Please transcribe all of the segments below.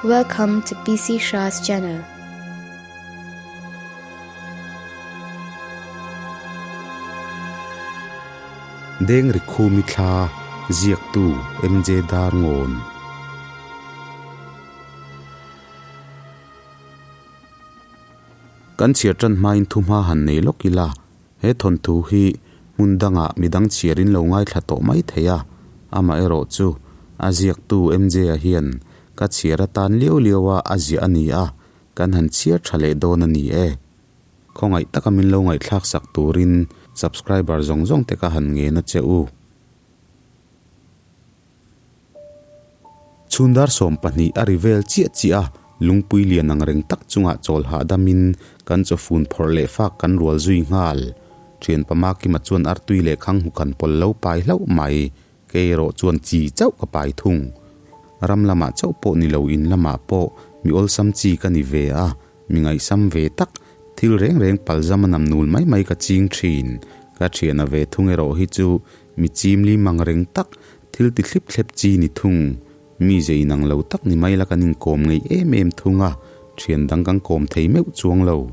Welcome to PC Shah's channel. Deng Rikhumi thla ziaktu MJ Darngawn. Kan chhiar tan hmain thu hma han nei lawk ila, he thawnthu hi hmun dangah midang chhiarin lo ngaithla tawh mai thei a, amaherawhchu a ziaktu MJ-a hian ka chhiar atan liau liau a a ziah a ni a, kan han chhiar tha leh dawn a ni e. Khawngaih taka min lo ngaihthlak sak turin subscriber zawng zawng te ka han ngen a che u. Chhundar 12 a ri vel chiah chiah a, lungpui lian ang reng tak chungah chawl hahdamin kan chawfun phawrh leh fak kan rual zui nghal. Thian pama Kima chuan artui leh khang hmu kan pawl lo pai hlauh mai, kei erawh chuan chi chauh ka pai thung. Ram lamah chauh pawh ni lo in lamah pawh mi awlsam chi ka ni ve a, mi ngaihsam ve tak, thil reng reng palzam a nam nul mai mai ka ching thin. Ka thiana ve thung erawh hi chu Mi chim lim ang reng tak, thil ti thlip thlep chi ni thung. Mi ze inang lo tak ni mai la kan inkawm ngei em em thung a, thian dang kan kawm thei meuh chuang lo.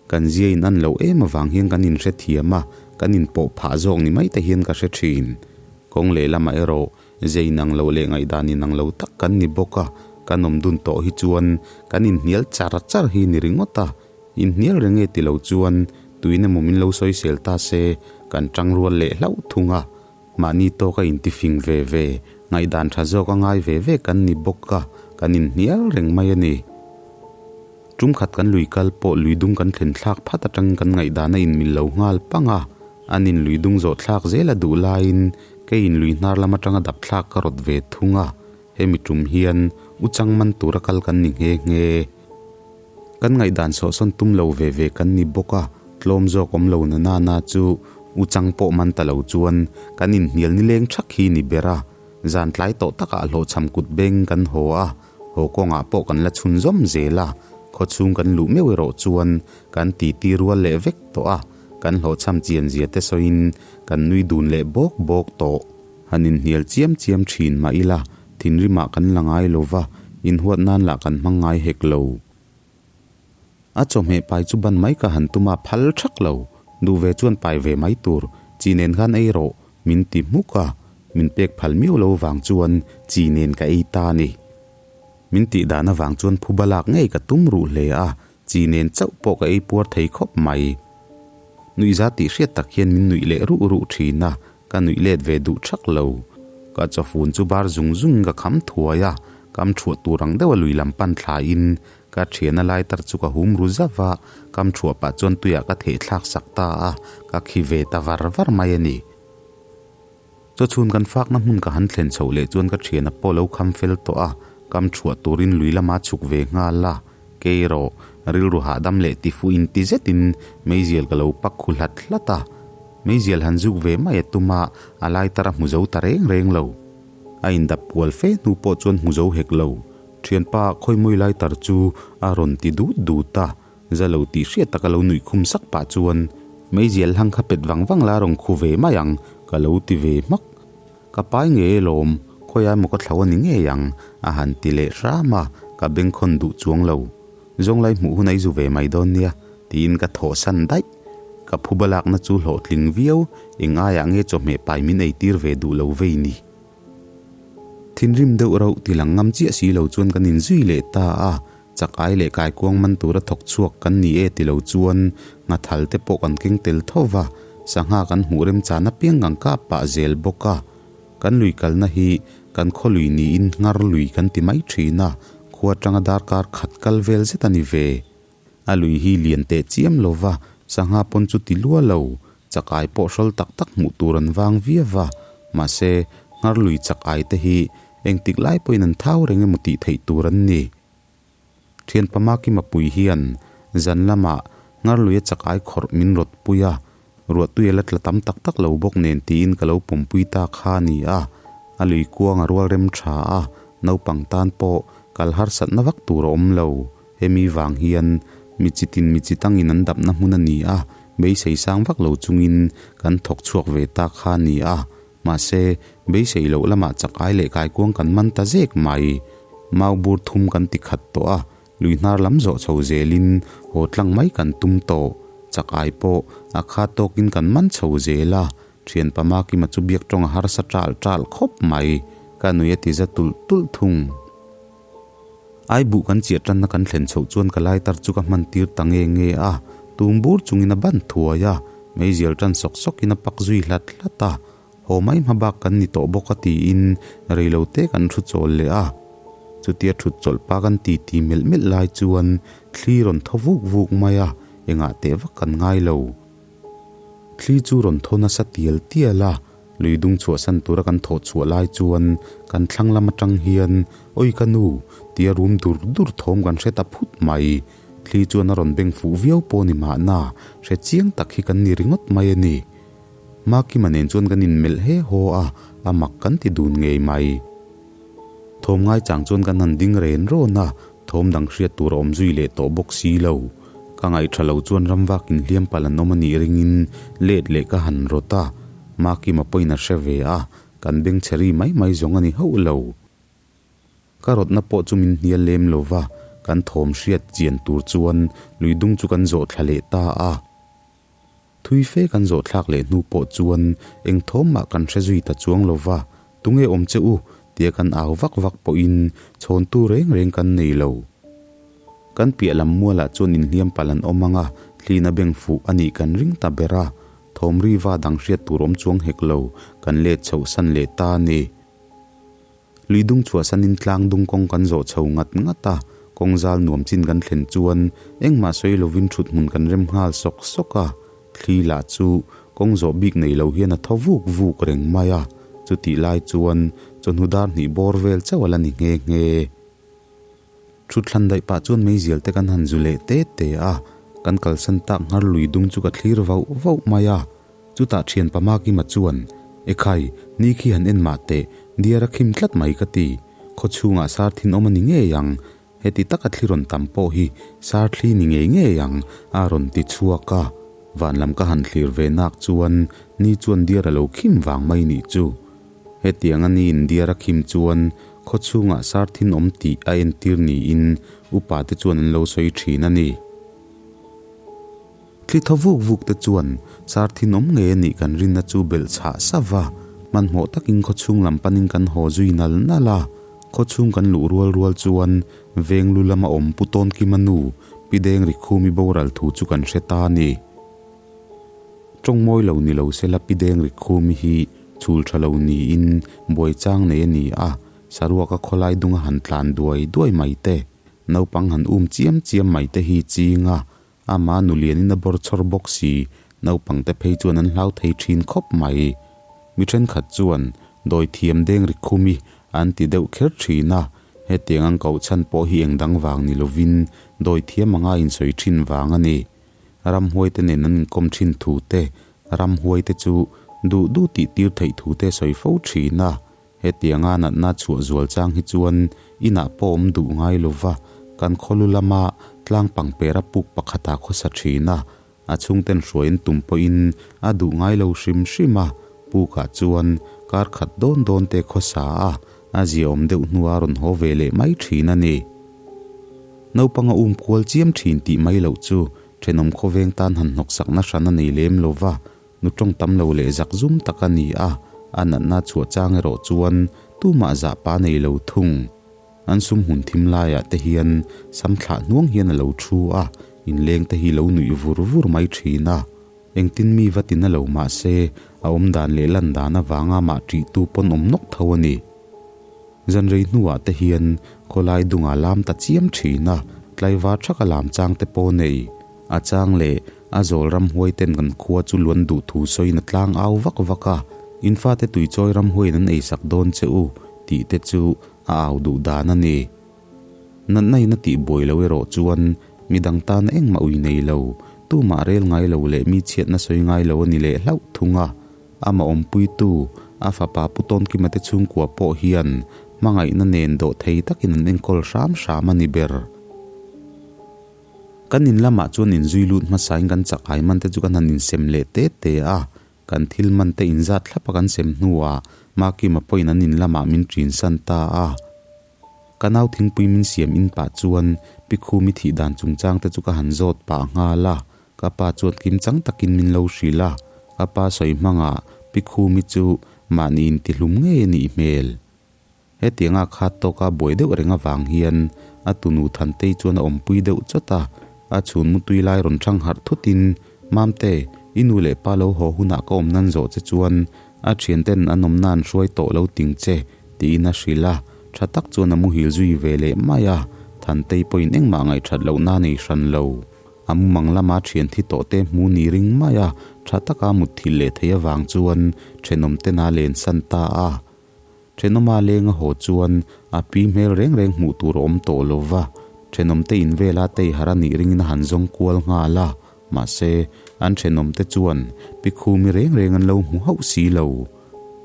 Kan zia in an loh em avang hian kan inhre thiam a, kan inpawh phah zawk ni mai te hian ka hre thin. Kawng lehlamah erawh ze inang loh leh ngaihdan inang lo tak kan ni bawk a, kan awm dun tawh hi chuan kan inhnial char char hi ni ringawt a, Inhnial reng e ti lo chuan tuin emaw min lo sawisel ta se kan tang rual leh hlauh thung a, mahni tawka intifing ve ve, ngaihdan tha zawk a ngai ve ve kan ni bawk a, kan inhnial reng mai a ni. Tum khat kan lui kal pawh lui dung kan thlen thlak phat atangin kan ngaihdan a inmil lo nghal pang a, an in lui dung zawh thlak zel a duh laiin kei in lui hnar lam atanga dap thlak ka rawt ve thung a, hemi tum hian u chang man tura kal kan ni nghe nghe. Kan ngaihdan sawhsawn tum lo ve ve kan ni bawk a, tlawm zawk awm lo na na na chu u chang pawh man ta lo chuan kan inhnial nileng thak hi ni ber a, zan tlai tawh takah hlawhchham kut beng kan haw a, haw kawngah pawh kan la chhun zawm zel a, khawchhung kan luh meuh erawh chuan kan titi rual leh vek tawh a, kan hlawhchham chian zia te sawiin kan nui dun leh bawk bawk tawh. Han inhnial chiam chiam thin mah ila, thinrimah kan la ngai lo va, inhuat nan lah kan hmang ngai hek lo. A chawhmeh pai chu ban mai ka han tum a, phal thak lo. Duh ve chuan pai ve mai tur, chi nen khan ei rawh, min ti hmuk a, min pek phal miau lo vang chuan chi nen ka ei ta a ni. Min tih dan avang chuan phuba lak ngei ka tum ruh hle a, chi nen chauh pawh ka ei puar thei khawp mai. Nuihza tih hriat tak hian min nuih leh ruh ruh thin a, Ka nuih let ve duh thak lo. Ka chawfun chu bar zung zungin ka kham thuai a, kam thuah tur ang deuha lui lam pan thlaiin ka thiana lai tar chu ka hum ru zauh a, kam thuah pah chuan tuiah ka theh thlak sak ta a, ka khi ve ta var var mai a ni. Chawchhun kan fakna hmun ka han thlen chhoh leh chuan ka thiana pawh lo kham fel tawh a, kam thuah turin lui lama chhuk ve nghal a, kei erawh rilru hahdam leh tifuh inti zetin meizial ka lo pak khu hlat hlat a. Meizial han zuk ve mai a tum a, a lai tar a hmu zo ta reng reng lo. A indap kual fe hnu pawh chuan hmu zo hek lo. Thianpa khawimawi lai tar chu a rawn ti dut dut a, za lo tih hriat taka lo nuih khum sak pah chuan, Meizial hlang kha pet vang vang la rawn khu ve mai ang, ka lo ti ve hmak. Ka pai ngei alawm, khawiah emaw ka thlo a ni ngei ang, a han ti leh hram a, ka bengkhawn duh chuang lo. Zawnglai hmuh hun a i zu ve mai dawn nia, tiin ka thawhsan daih. Ka phuba lakna chu hlawhtling viau, eng aiah nge chawhmeh pai min eitir ve duh lo vei ni. Thinrim deuh rauh ti lang ngam chiah si lo chuan kan inzui leh ta a, chak ai leh kaikuang man tura thawk chhuak kan ni e ti lo chuan nghathal te pawh kan keng tel tho va, sangha kan hmuh remchan apiang kan kap pah zel bawk a. Kan lui kalna hi kan khaw lui niin nghar lui kan ti mai thin a, khua atanga darkar khat kal vel zet a ni ve. A lui hi lian teh chiam lo va, sangha pawn chu ti lua lo, chakai pawh hrawl tak tak hmuh tur an vang viau va, mahse, nghar lui chakai te hi engtik lai pawhin an thau reng emaw tih theih tur an ni. Thianpa Makima pui hian zan lamah nghar luia chakai khawrh min rawt pui a, ruahtui a la tla tam tak tak lo bawk nen tiin ka lo pawmpui ta kha a ni a, a lui kuang a rual rem tha a, naupang tan pawh kal harsatna vak tur a awm lo. Hemi vang hian mi chitin mi chi tangin an dapna hmun a ni a, beisei sang vak lo chungin kan thawk chhuak ve ta kha a ni a. Mahse, beisei loh lamah chak ai leh kaikuang kan man ta zek mai. Mau bur thum kan ti khat tawh a, lui hnar lam zawh chho zelin haw tlang mai kan tum tawh. Chak ai pawh a kha tawkin kan man chho zel a, thianpa Makima chu biak tawng a harsa ṭalh ṭalh khawp mai. Ka nui a ti za tulh tulh thung. Ai buh kan chiah tanna kan thlen chhoh chuan ka lighter chu ka hman tir ta nge nge a, tum bur chungin a ban thuai a, meizial tan sawk sawkin a pak zui hlat hlat a, haw mai hma bak kan ni tawh bawk a tiin reilo te kan thu chawl leh a. Chutia thut chawlh pa kan ti ti melh melh lai chuan thli rawn thaw vuk vuk mai a, engah teh vak kan ngai lo. Thli chu rawn thaw nasa tial tial a, Lui dung chhuahsan tura kan thawh chhuah lai chuan kan thlang lam atang hian, Awi ka nu! tia rum dur dur thawm kan hre ta phut mai. Thli chuan a rawn beng fuh viau pawh ni mahna, hre chiang tak hi kan ni ringawt mai a ni. Makima nen chuan kan inmelh he haw a, a mak kan ti dun ngei mai. Thawm ngaichang chuan kan han ding ren rawn a, thawm dang hriat tur a awm zui leh tawh bawk si lo. Ka ngaihṭha lo chuan ramvak inhliam palh an awm a nih ringin let leh ka han rawt a, Makima pawhin a hre ve a, kan beng chhe ri mai mai zawng a ni hauh lo. Ka rawtna pawh chu min hnial lem lo va, kan thawm hriat chian tur chuan lui dung chu kan zawh thla leh ta a. Thui fe kan zawh thlak leh hnu pawh chuan eng thawm mah kan hre zui ta chuang lo va, Tunge awm che u? tia kan au vak vak pawhin chhawntu reng reng kan nei lo. Kan piah lam mualah chuan inhliam palh an awm ang a, thlina beng fuh a nih kan ring ta ber a, thawm ri va dang hriat tur awm chuang hek lo, kan let chhoh san leh ta a ni. Lui dung chhuahsanin tlang dung kawng kan zawh chho ngat ngat a, kawng zal nuam chin kan thlen chuan engmah sawi lovin thut hmun kan rem nghal sawk sawk a, thli lah chu kawng zawh bik nei lo hian a thaw vuk vuk reng mai a, chutih lai chuan chawhnu dar hnih bawr vel chauh a la ni nghe nghe. Thutthlan daih pah chuan meizial te kan han zu leh te te a, kan kalsan tak nghar lui dung chu ka thlir vauh vauh mai a. Chutah thian Pamakima chuan, Ekhai, ni khi han en mah teh, diar a khim tlat mai ka ti. Khaw chhungah sar thin awm a ni ngei ang, heti taka thli rawn tam pawh hi sar thli ni ngei ngei ang, a rawn ti chhuak a. Van lam ka han thlir ve nak chuan ni chuan diar a lo khim vang mai nih chu. Hetiang a niin diar a khim chuan khaw chhungah sar thin awm tih a entir niin upa te chuan an lo sawi thin a ni. Thli thaw vuk vuk te chuan sar thin awm ngei a nih kan rinna chu belh chhah sa va, hmanhmawh takin khaw chhung lam panin kan haw zui nal nal a. Khaw chhung kan luh rual rual chuan veng lu lama awm Pu Tawnkima nu Pi Deng Rikhumi boral thu chu kan hre ta a ni. Tawng mawi lo ni lo sela Pi Deng Rikhumi hi chhul tha lo niin buai chang nei a ni a, saruaka khawlai dunga han tlan duai duai mai te, naupang han um chiam chiam mai te hi ching a, ama nu lianin a bawr chhawr bawk si, naupang te phei chuan an hlau thei thin khawp mai. Mi thenkhat chuan dawi thiam deng Rikhumi an ti deuh kher thin a, hetiang ang koh chhan pawh hi eng dang vang ni lovin dawi thiam anga insawi thin vang a ni. Ramhuaite nen an inkawm thin thu te, ramhuaite chu duh duh tih tir theih thu te sawi fo thin a. Hetianga natna chhuah zual chang hi chuan inah pawh awm duh ngai lo va, kan khawlu lama tlang pangpera puk pakhata khawsa thin a, a chhungten hruaiin tum pawhin a duh ngai lo hrim hrim a, pukah chuan kar khat dawn dawn te khawsa a, a ziaawm deuh hnua rawn haw ve leh mai thin a ni. Naupang a um kual chiam thin tih mai loh chu thenawm khawveng tan han hnawksakna hran a nei lem lo va, nu tawng tam lo leh zak zum tak a ni a, a natna chhuah chang erawh chuan tumah zah pa nei lo thung. An sum hmun thim laiah te hian sam thlah hnuang hian a lo thu a, inleng te hi lo nuih vur vur mai thin a. Engtin mi va tina lo mah se, a awm dan leh lan dan avanga mah ṭihtu pawn awm nawk tho a ni. Zan rei hnuah te hian khawlai dungah lam ta chiam ṭhin a, tlaivar ṭhaka lam chang te pawh nei. A chang leh a zawl ramhuai ten kan khua chu luan duh thu sawiin a tlang au vak vak a, In fate tuichawi ramhuaiin an eisak dawn che u tih te chu a au duh dan a ni. Natna in a tih buai lo erawh chuan midang tan engmah ui nei lo, tumah rel ngai lo leh mi chhiatna sawi ngai lo a ni leh hlauh thung a. Amah awmpuitu, a fapa Pu Tawnkima te chhungkua pawh hian hmangaihna nen dawh thei takin an enkawl hram hram a ni ber. Kan in lamah chuan inzui lut hmasain kan chak ai man te chu kan han insem leh te te a, Kan thil man te inzat thlap a kan sem hnuah Makima pawhin an in lamah min ṭin san ta a. Ka nau thingpui min siam in pah chuan Pi Khumi thih dan chungchang te chu ka han zawt pah nghal a, ka pa chuan kimchang takin min lo hrilh a, ka pa sawi hmangah Pi Khumi chu mahni intihlum ngei a nih hmel. Hetianga khat tawka buai deuh reng avang hian a tunu Thantei chuan a awmpui deuh chawt a, a chhun mutui lai rawn thang harh thutin, Mamte, i nu leh pa lo haw hunah ka awm nan zawh che chuan a thianten an awmna an hruai tawh lo ting che, tiin a hrilh a, tha tak chuan a muhil zui ve leh mai a, Thantei pawhin engmah ngaihthat lohna a nei hran lo. A mumang lama thian thi tawh te hmu ni ring mai a, tha taka mutthilh leh thei avang chuan thenawmten a lensan ta a. Thenawma leng a haw chuan a pi hmel reng reng hmuh tur a awm tawh lo va, thenawmte in vela tei har a nih ringin a han zawng kual nghal a, mahse, an thenawmte chuan pi khumi reng reng an lo hmu hauh si lo.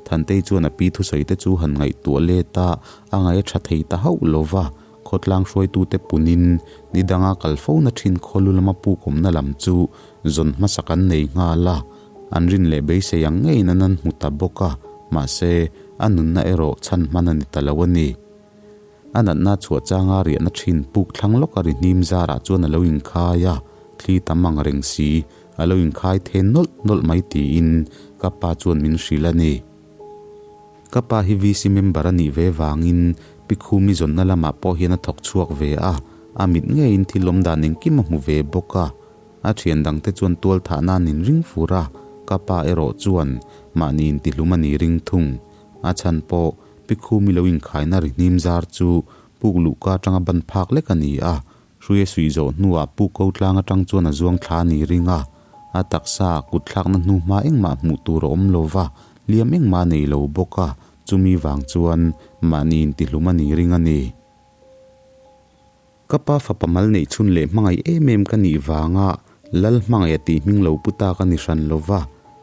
Thantei chuan a pi thusawi te chu han ngaihtuah let a, a ngaih a tha thei ta hauh lo va, khawtlang hruaitute punin ni danga kal fo na thin khawlu lama pukawmna lam chu zawn hmasak an nei nghal a. An rin leh beisei ang ngeiin an an hmu ta bawk a, mahse, a nunna erawh chhan hman a ni ta lo a ni. A natna chhuah changa riahna thin puk thlang lawk a ri hnim zarah chuan a lo inkhai a, thli tam ang reng si, a lo inkhai then nawlh nawlh mai tiin ka pa chuan min hrilh a ni. Ka pa hi VC member a nih ve vangin Pi Khumi zawnna lamah pawh hian a thawk chhuak ve a, a mit ngeiin thil awmdan engkim a hmu ve bawk a. A thian dangte chuan tual thah nan in ring fur a, ka pa erawh chuan mahni intihlum a ni ring thung. A chhan pawh Pi Khumi lo inkhaina ri hnim zar chu puk luhka atanga ban phak lek a ni a, hruia suih zawh hnuah puk ko tlang atang chuan a zuang thla a ni ring a. A taksa ah kut thlakna hnu hma engmah hmuh tur a awm lo va, hliam engmah a nei lo bawk a, chumi vang chuan mahni intihlum a ni ring a ni. Ka pa fapa mal neih chhun leh hmangaih em em ka nih vanga Lal hmangaih a tih hming lo pu ta ka ni hran lo va,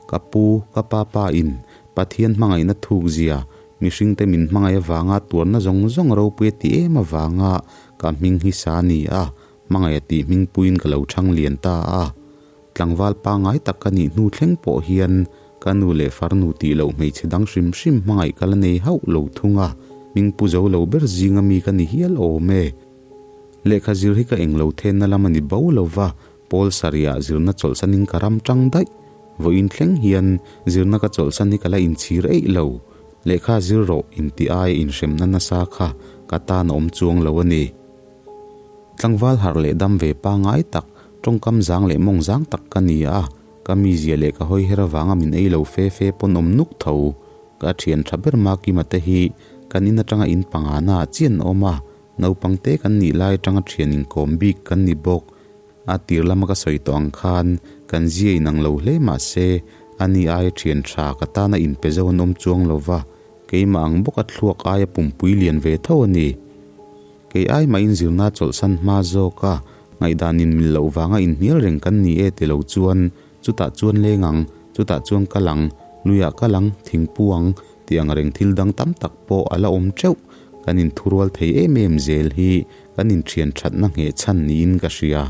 ka pu, ka pa pa in Pathian hmangaihna thuk zia, mihringte min hmangaih avanga tuarna zawng zawng ropui a ti em avanga ka hming hi sa ni a, hmangaih a tih hming puiin ka lo chhang lian ta a. Tlangval pangngai tak ka nih hnu thleng pawh hian ka nu leh farnu tih loh hmeichhe dang hrim hrim hmangaih ka la nei hauh lo thung a, hming pu zo lo ber zinga mi ka ni hial awm e. Lehkha zir hi ka eng lo thenna lam a ni bo lo va, Pawl sarihah zirna chawlhsanin ka ram tang daih. Vawiin thleng hian zirna ka chawlhsan hi ka la inchhir eih lo. Lehkha zir rawh inti aia inhremna nasa kha ka tan a awm chuang lo a ni. Tlangval harh leh dam ve pangngai tak, tawngkam zang leh mawng zang tak ka ni a, ka mizia leh ka hawi her avanga min ei lo fe fe pawn awm nuk tho. Ka thian tha ber Makima te hi kan in atanga in pangana ah chian awm a, naupang te kan nih lai atanga thian inkawm bik kan ni bawk. A tir lama ka sawi tawh ang khan kan zia inang lo hle mah se, ani aia thian tha ka tana inpe zo an awm chuang lo va, keimah ang bawka thluak aia pumpui lian ve tho a ni. Kei ai mah in zirna chawlhsan hma zawk a, ngaihdan in mil loh vanga inhnial reng kan ni e ti lo chuan chutah chuan leng ang, chutah chuan kal ang, luiah kal ang, thingpu ang tih ang reng thil dang tam tak pawh a la awm teuh. Kan inthurual thei em em zel hi kan inthian thatna ngheh chhan niin ka hria.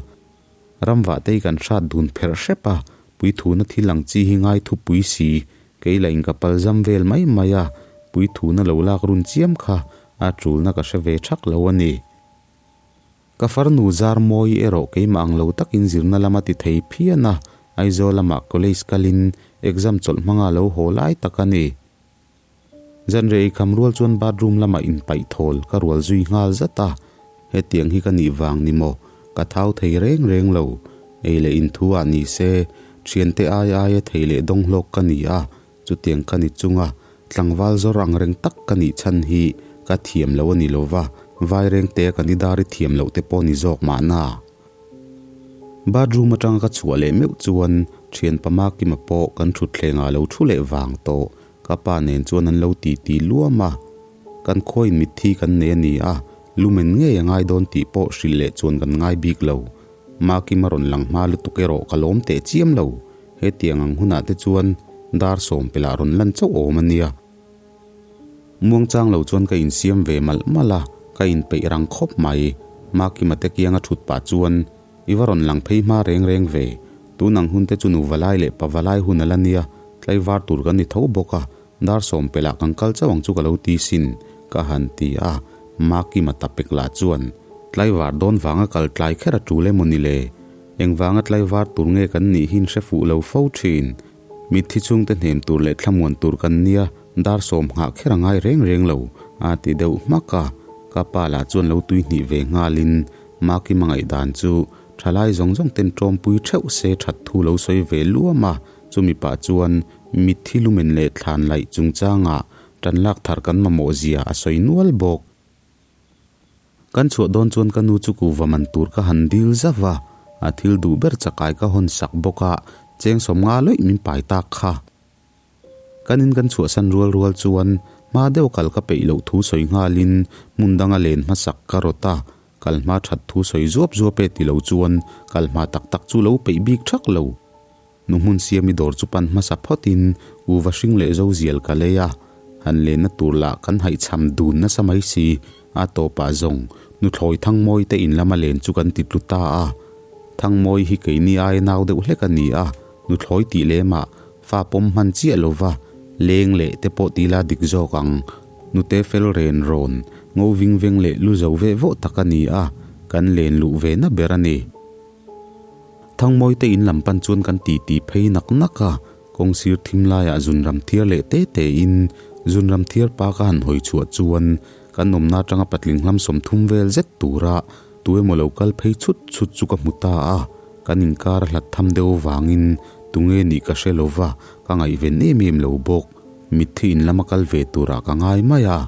Ramvahtei kan hrat dun pherh hrep a, puithuna thil ang chi hi ngai thupui si, kei lah in ka pal zam vel mai mai a, puithuna lo lak run chiam kha a tulna ka hre ve thak lo a ni. Ka farnu zar mawi erawh keimah ang lo takin zirna lama ti thei phian a, Aizawl lamah college kalin exam chawlh hmanga lo haw lai tak a ni. Zanriah eikham rual chuan bathroom lamah inpaih thawl ka rual zui nghal zat a, hetiang hi ka nih vang ni maw, ka thau thei reng reng lo. Ei leh inthu ah ni se, thiante ai aia thei leh dawng hlawk ka ni a, chutiang ka ni chunga tlangval zawr ang reng tak ka nih chhan hi ka thiam lo a ni lo va, vairengte a kan i dar i thiam loh te pawh ni zawk mahna. Bathroom atanga ka chhuah leh meuh chuan thianpa Makima pawh kan thutthleng ah lo thu leh vang tawh. Ka pa nen chuan an lo ti ti luam a, kan khuain mitthi kan nei a ni a, lumen ngei a ngai dawn tih pawh hrilh leh chuan kan ngai bik lo. Makima rawn lang hma lutuk erawh ka lawm teh chiam lo, hetiang ang hunah te chuan dar sawm pelah rawn lan chauh awm a nia. Muangchang lo chuan ka insiam ve malh malh a, ka inpeih rang khawp mai. Makima te kianga thut pah chuan I va rawn lang phei hma reng reng ve. Tun ang hun te chu nu valai leh pa valai hun a la nia, tlaivar tur kan ni tho bawk a, dar sawm pelh ah kan kal chauh ang chu ka lo ti sin, ka han ti a. Makima ta pek lah chuan tlaivar dawn vanga kal tlai kher a tul emaw ni le? Engvanga tlaivar tur nge kan nih hi in hre fuh lo fo thin. Mitthi chhungte hnem tur leh thlamuan tur kan nia, dar sawm nghah kher a ngai reng reng lo, a ti deuh hmak a. Ka pa lah chuan lo tui hnih ve nghalin Makima ngaihdan chu thalai zawng zawng ten tawmpui theuh se that thu lo sawi ve luam a, chumi pah chuan mitthi lumen leh thlan laih chungchangah tan lak thar kan mamawh zia a sawi nual bawk. Kan chhuah dawn chuan ka nu chu kuhva man tur ka han dil zauh a, a thil duh ber chakai ka hawn sak bawk a, cheng sawmnga lawih min pai tak kha. Kan in kan chhuahsan rual rual chuan hma deuh kal ka peih loh thu sawi nghalin hmun danga len hmasak ka rawt a, kal hma that thu sawi zuap zuap e ti lo chuan kal hma tak tak chu lo peih bik thak lo. Nu hmun siami dawr chu pan hmasa phawtin uva hring leh zo zial ka lei a, han lenna tur lah kan haihchham dun nasa mai si, a tawpah zawng nuthlawi Thangmawi te in lama len chu kan ti tlu ta a. Thangmawi hi keini aia nau deuh hlek a ni a, nuthlawi tih lemah fa pawm hman chiah lova leng leh te pawh ti la dik zawk ang. Nute fel ren rawn, ngo ving veng leh lu zo veh vawh tak a ni a, kan len luh ve na ber a ni. Thangmawi te in lam pan chuan kan ti ti phei nak nak a, kawng sir thim laiah zunram thiar leh te te in zunram thiar pa ka han hawi chhuah chuan kan awmna atanga patling hlam 30 vel zet tura tu emaw lo kal phei chhut chhut chu ka hmu ta a, kan inkar a hlat tham deuh avangin tunge nih ka hre lova ka ngaihven em em lo bawk, mitthi in lama kal ve turah ka ngai mai a.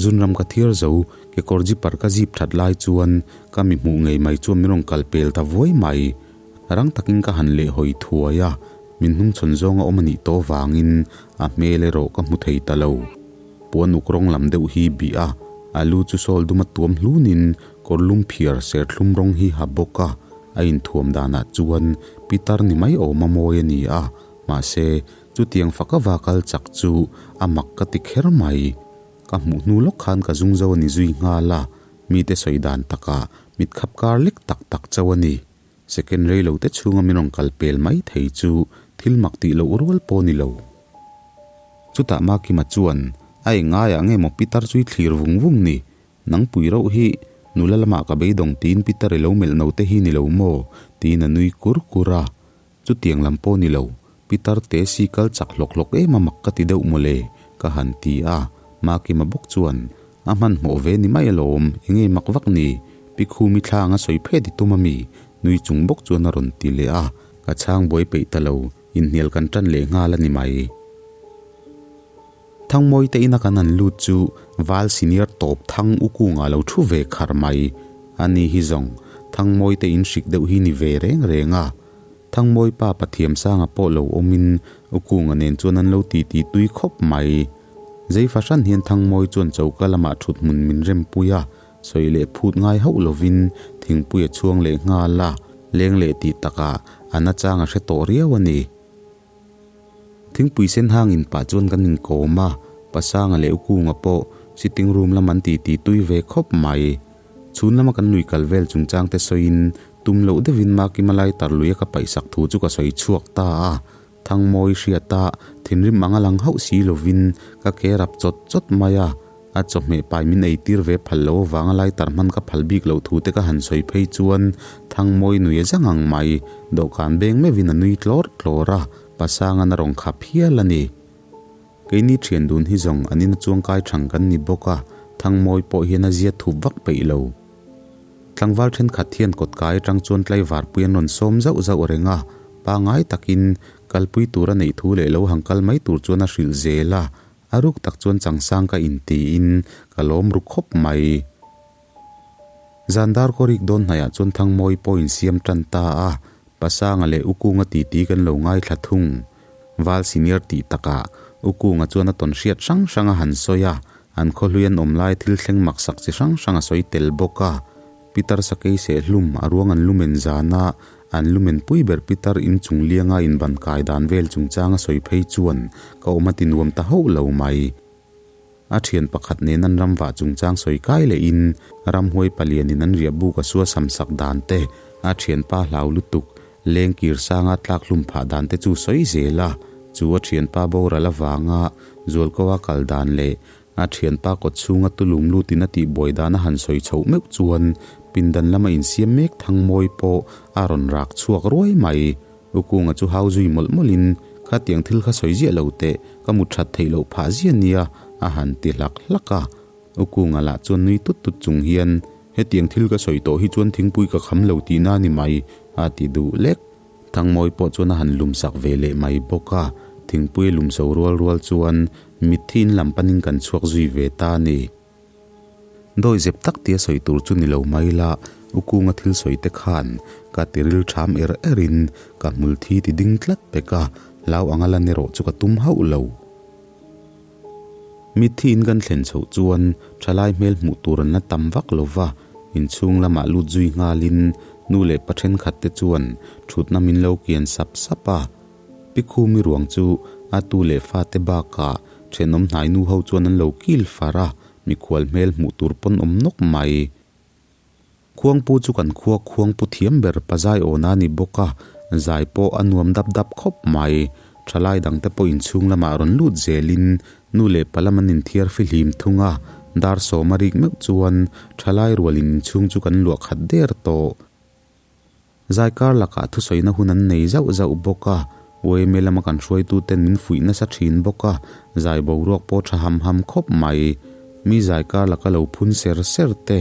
Zunram ka thiar zo, kekawr zipper ka zip that lai chuan ka mi hmuh ngei mai chuan min rawn kal pel ta vuai mai. Rang takin ka han leh hawi thuai a, min hnungchhawn zawnga awm a nih tawh vangin a hmel erawh ka hmu thei ta lo. Puan uk rawng lam deuh hi bih a, a lu chu sawl duma tuam hlunin kawr lum phiar ser thlum rawng hi ha bawk a, a inthuam danah chuan pitar ni mai awma mawi a ni a, mahse Chutiang fak ava kal chak chu a mak ka ti kher mai. Ka hmuh hnu lawk khan ka zung zo a ni zui nghal a, mite sawi dan takah mit khap kar lek tak tak chauh a ni. Second rei lo te chhunga min rawn kal pel mai thei chu thil mak tih loh rual pawh ni lo. Chutah Makima chuan a eng ngaiah nge maw pitar chu i thlir vung vung ni? Nang pui rauh hi nula lamah ka beidawng tiin pitar i lo melh no te hi ni lo maw? tiin a nui kur kur a. Chutiang lam pawh ni lo, Pitar te si kal chak hlawk hlawk em a mak ka ti deuh mawle, ka han ti a, Makima bawk chuan, A hmanhmawh ve ni mai alawm, enge mak vak ni, Pi Khumi thla anga sawi phet i tum a mi? nui chung bawk chuan a rawn ti leh a, ka chhang buai peih ta lo, inhnial kan tan leh nghal a ni mai. Thangmawi te ina kan han lut chu Val senior tawp Thang u kungah lo thu ve khar mai, ani hi zawng Thangmawi te in hrik deuh hi ni ve reng reng a. Thangmawi pa Pathiam sanga pawh lo awmin u kunga nen chuan an lo titi tui khawp mai. Zei fahran hian Thangmawi chuan choka lamah thut hmun min rempui a, sawi leh phut ngai hauh lovin thingpui a chhuang leh nghal a, leng leh tih takah a nachang a hre tawh riau a ni. Thingpui sen hang in pah chuan kan inkawm a, Pasanga leh Ukunga pawh sitting room lam an titi tui ve khawp mai. Chhun lama kan lui kal vel chungchang te sawiin tum loh deuhin Makima lai tar lui a ka paihsak thu chu ka sawi chhuak ta a, Thangmawi hriata thinrim anga lang hauh si lovin ka ke rap chawt chawt mai a. A chawhmeh pai min ei tir ve phal lo avanga lai tar hman ka phal bik loh thu te ka han sawi phei chuan Thangmawi nui a zang ang mai, dawhkan beng meuhin a nui tlawr tlawr a, Pasangan a rawn khap hial a ni. Keini thian dun hi zawng an ina chuangkai thang kan ni bawk a, Thangmawi pawh hian a zia thup vak peih lo. Tlangval thenkhat hian kawtkai atang chuan tlaivarpui an rawn sawm zauh zauh reng a, pangai takin kalpui tur a neih thu leh lo hang kal mai tur chuan a hrilh zel a, A ruk tak chuan changsang ka intiin ka lawm ru khawp mai. Zan dar kaw rik dawn hnaiah chuan Thangmawi pawh insiam tan ta a, Pasanga leh Ukunga titi kan lo ngaithla thung. Val senior tih takah Ukunga chuan a tawn hriat hrang hrang a han sawi a, an khawhlui an awm lai thil thleng maksak chi hrang hrang a sawi tel bawk a. Pitar sakei sehhlum a ruang an lumen zana An lumen pui ber pitar in chung lianga in ban kai dan vel chungchang a sawi phei chuan ka awm a ti nuam ta hauh lo mai. A thian pakhat nen an ram vah chungchang sawi kai leh in ramhuai palian in an riah buk a sua sam sak dan te, a thianpa hlau lutuk leng kir sanga tlak hlum phah dan te chu sawi zel a, chu a thianpa boral avanga zualko a kal dan leh. A thianpa kawt chhunga tulum lutin a tihbuai dan a han sawi chhoh meuh chuan pindan lama insiam mek Thangmawi pawh a rawn rak chhuak ruai mai. U Kunga chu hau zui mawlh mawlhin, Khatiang thil kha sawi ziah lo teh, ka mut that theih loh phah zia nia, a han ti hlak hlak a. U Kunga lah chuan nui tut tut chung hian, Hetiang thil ka sawi tawh hi chuan thingpui ka kham lo tihna a ni mai, a ti duh lek. Thangmawi pawh chuan a han lum sak ve leh mai bawk a, thingpui a lum so rual rual chuan mitthi in lam panin kan chhuak zui ve ta a ni. Dawi zep tak tia sawi tur chu ni lo mai la, U Kunga thil sawi te khan ka ti ril ṭham er erin ka hmul thi ti ding tlat pek a, hlau anga lan erawh chu ka tum hauh lo. Mitthi in kan thlen chhoh chuan thalai hmel hmuh tur an la tam vak lo va, inchhung lamah lut zui nghalin nu leh pa thenkhat te chuan thutna min lo kian sap sap a. Pi Khumi ruang chu a tu leh fate bakah thenawm hnai nu ho chuan an lo kil far a, mikhual hmel hmuh tur pawn awm nawk mai. Khuangpu chu kan khua khuangpu thiam ber pazai awna a ni bawk a, zai pawh a nuam dap dap khawp mai. Thalai dangte pawh inchhung lamah rawn lut zelin nu leh pa lam an inthiar fihlim thung a, dar sawm a rik meuh chuan thalai rualin inchhung chu kan luah khat der tawh. Zai kar lakah thusawina hun an nei zauh zauh bawk a, YMA lama kan hruaituten min fuih nasa thin bawk a, zai boruak pawh tha ham ham khawp mai. Mi zai kar laka lo phun ser ser te,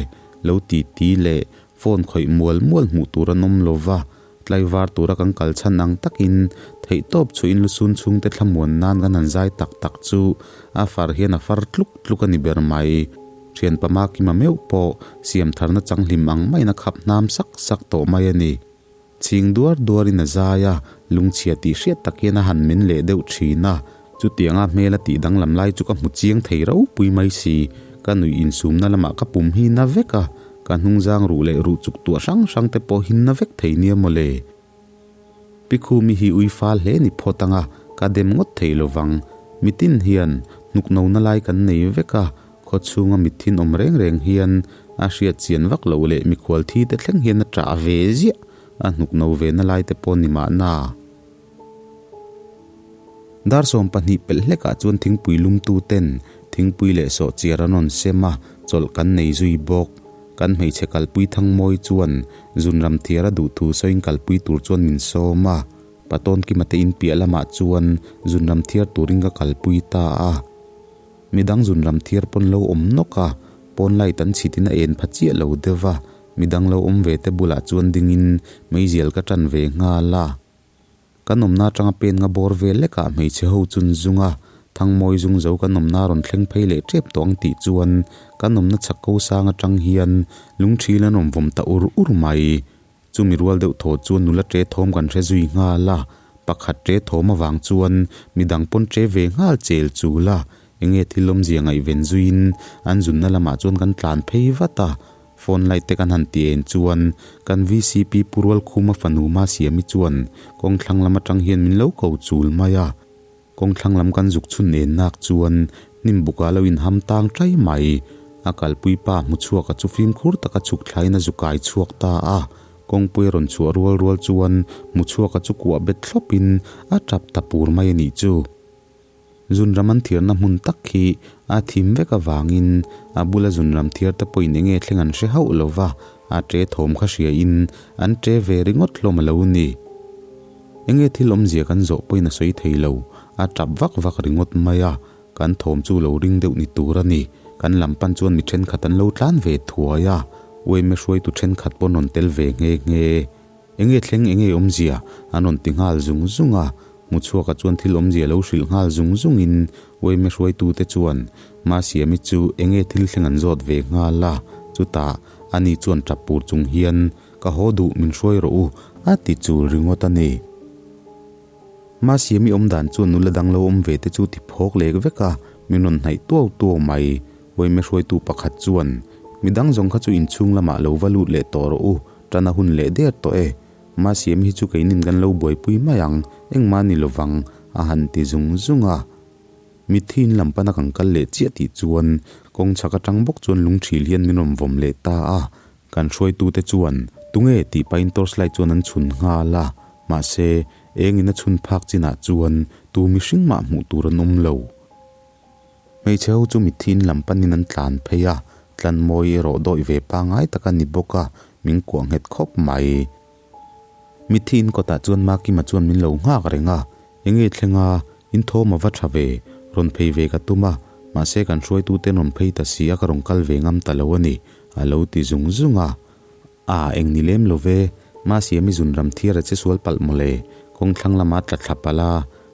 lo ti ti leh phone khawih mual mual hmuh tur an awm lo va, tlaivar tura kan kal chhan ang takin theihtawp chhuihin lusun chhungte thlamuan nan kan han zai tak tak chu a far hian a far tluk tluk a ni ber mai. Thianpa Makima meuh pawh siam tharna changhlim ang maiin a khap hnam sak sak tawh mai a ni. Chhing duar duarin a zai a, lungchhia tih hriat tak hian a han men leh deuh thin a. Chutianga hmel a tih danglam lai chu ka hmu chiang thei ropui mai si. Ka nuih insumna lamah ka pum hi na vek a, ka hnungzang ruh leh ruh chuk tuah hrang hrang te pawh hi na vek thei nia mawle. Pi Khumi hi ui fal hle ni phawt anga ka dem ngawt thei lovang. Mitin hian hnuk no na lai kan nei vek a, khaw chhunga mithin awm reng reng hian a hriat chian vak loh leh mikhual thi te thleng hian a ṭah ve ziah a hnuk no ve na lai te pawh ni mahna. Dar 20 pelh hlekah chuan thingpui lumtu ten thingpui leh sawhchiar an rawn sem a, chawlh kan nei zui bawk. Kan hmeichhe kalpui Thangmawi chuan zunram thiar a duh thu sawiin kalpui tur chuan min sawm a, Patawn Kima te in piah lamah chuan zunram thiar turin ka kalpui ta a. Midang zunram thiar pawn lo awm nawk a, pawn light an chhitin a en pha chiah lo deuh a, midang lo awm ve te bulah chuan dingin meizial ka tan ve nghal a. Kan awmna atanga pen nga bawr vel lekah hmeichhe ho chun zung a, Thangmawi zung zo kan awmna rawn thleng phei leh tep tawh ang tih chuan kan awmna chhak ko sang atang hian lungthil an rawn vawm ta ur ur mai. Chumi rual deuh thaw chuan nula ṭe thawm kan hre zui nghal a, pakhat ṭe thawm avang chuan midang pawn ṭe ve nghal chel chul a, enge thil awmzia ngaihven zuiin an zunna lamah chuan kan tlan phei vat a. Phone light te kan han ti en chuan kan vcp Pu Rualkhuma fanu Masiami chuan kawng thlang lam atang hian min lo ko chul mai a. Kawng thlang lam kan zuk chhun en nak chuan hnim bukah lo inham tang tai mai. A kalpui pa hmu chhuaka chu fimkhur taka chhuk thlain a zu kai chhuak ta a. Kawngpui a rawn chhuah rual rual chuan hmu chhuaka chu kuah bet thlawpin a tap ta pur mai a nih chu. Zunram an thiarna hmun tak khi a thim vek avangin a bula zunram thiar te pawhin enge thleng an hre hauh lo va, a ṭe thawm kha hriain an ṭe ve ringawt hlawm a lo ni. Enge thil awmzia kan zawh pawhin a sawi thei lo, a ṭap vak vak ringawt mai a, kan thawm chu lo ring deuh ni tur a ni. Kan lam pan chuan mi ṭhenkhat an lo tlan ve thuai a, uaime hruaitu ṭhenkhat pawh an rawn tel ve nghe nghe. Enge thleng enge awmzia? An rawn ti nghal zung zung a. Hmuchhuaka chuan thil awmzia lo hrilh nghal zung zungin Uaime hruaitute chuan Masiami chu enge thil thleng an zawt ve nghal a. Chutah ani chuan tap pur chung hian Ka haw duh min hruai rawh u a ti chul ringawt a ni. Masiami awmdan chuan nula dang lo awm ve te chu ti phawk lek vek a, min rawn hnaih tuau tuau mai. Uaime hruaitu pakhat chuan Midang zawng kha chu inchhung lamah lo va lut leh tawh rawh u Tan a hun leh der tawh e. Masiam hi chu keinin kan lo buaipui mai ang, engmah ni lovang, a han ti zung zung a. Mitthi in lam pana kan kal leh chiah tih chuan kawng chhak atang bawk chuan lungthil hian min rawn vawm leh ta a. Kan hruaitute chuan tunge tih pahin torchlight chuan an chhun nghal a, mahse engin a chhun phak chinah chuan tu mihring mah hmuh tur an awm lo. Hmeichhe ho chu mitthi in lam panin an tlan phei a, Tlanmawi erawh dawih ve pangai tak a ni bawk a, min kuah nghet khawp mai. Mitthi in kawtah chuan Makima chuan min lo nghak reng a, Enge thleng a, in thawm a va tha ve, rawn phei ve ka tum a, mahse kan hruaitute an rawn phei ta si a ka rawn kal ve ngam ta lo a ni, a lo ti zung zung a. A, eng ni lem lo ve, Masiami zun ram thiar a che sual palh mawle, kawng thlang lama tla thla palh a,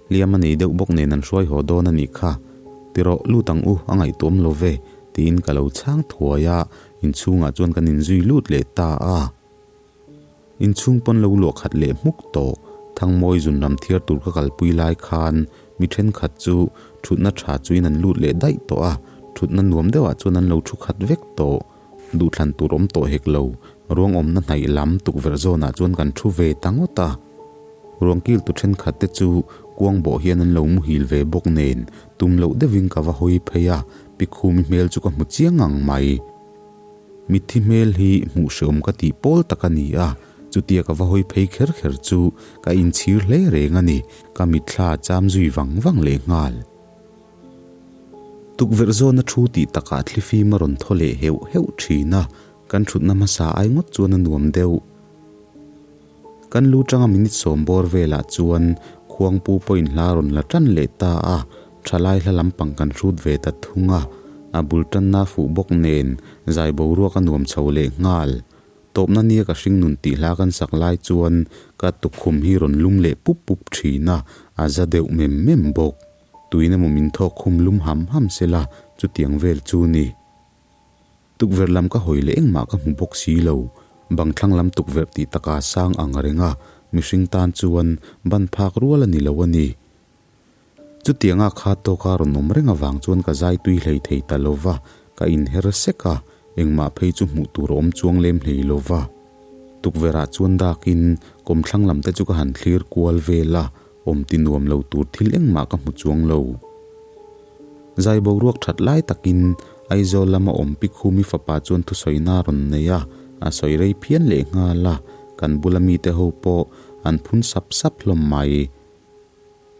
hliam a nei deuh bawk nen an hruai haw dawn a nih kha. Ti rawh, lut ang u, a ngaihtuam lo ve, tiin ka lo chhang thuai a, inchhungah chuan kan inzui lut leh ta a. Inchhung pawn lo luah khat leh hmuk tawh. Thangmawi zun ram thiar tur ka kalpui lai khan mi thenkhat chu thutna tha chuin an lut leh daih tawh a, thutna nuam deuhah chuan an lo thu khat vek tawh. Duhthlan tur awm tawh hek lo, ruang awmna hnaih lam tukverh zawnah chuan kan thu ve ta ngawt a. Ruang kil tu thenkhat te chu kuang bawh hian an lo muhil ve bawk nen tum loh deuhin ka va hawi phei a, Pikhumi hmel chu ka hmu chiang ang mai. Mitthi hmel hi hmuh hreawm ka tih pawl tak a ni a, chutia ka va hawi phei kher kher chu ka inchhir hle reng a ni, ka mitthla a cham zui vang vang leh nghal. Tukverh zawna thu tih takah thlifim a rawn thaw leh heuh heuh thin a, kan thutna hmasa ai ngawt chuan a nuam deuh. Kan lu tanga minute sawm bawr velah chuan khuangpu pawhin hla rawn la tan leh ta a, thalai hla lampang kan hrut ve ta thung a, a bul tanna fuh bawk nen zai boruak a nuam chho leh nghal. Tawpna nia ka hring nun tih hla kan sak lai chuan ka tukkhum hi rawn lum leh pup pup thin a, a za deuh mem mem bawk. Tuin emaw min thawk khum lum ham ham sela chutiang vel chu ni. Tukverh lam ka hawi leh engmah ka hmu bawk si lo. Bang thlang lam tukverh tih taka sang ang reng a, mihring tan chuan ban phak rual a ni lo a ni. Chutianga kha tawka rawn awm reng avang chuan ka zai tui hlei thei ta lo va, ka inher sek a, engmah phei chu hmuh tur a awm chuang lem hlei lo va. Tukverhah chuan dakin kawmthlang lam te chu ka han thlir kual vel a, awm ti nuam lo tur thil engmah ka hmu chuang lo. Zai boruak that lai takin Aizawl lama awm Pikhumi fapa chuan thusawina a rawn nei a, a sawi rei phian leh nghal a, kan bula mite ho pawh an phun sap sap hlawm mai.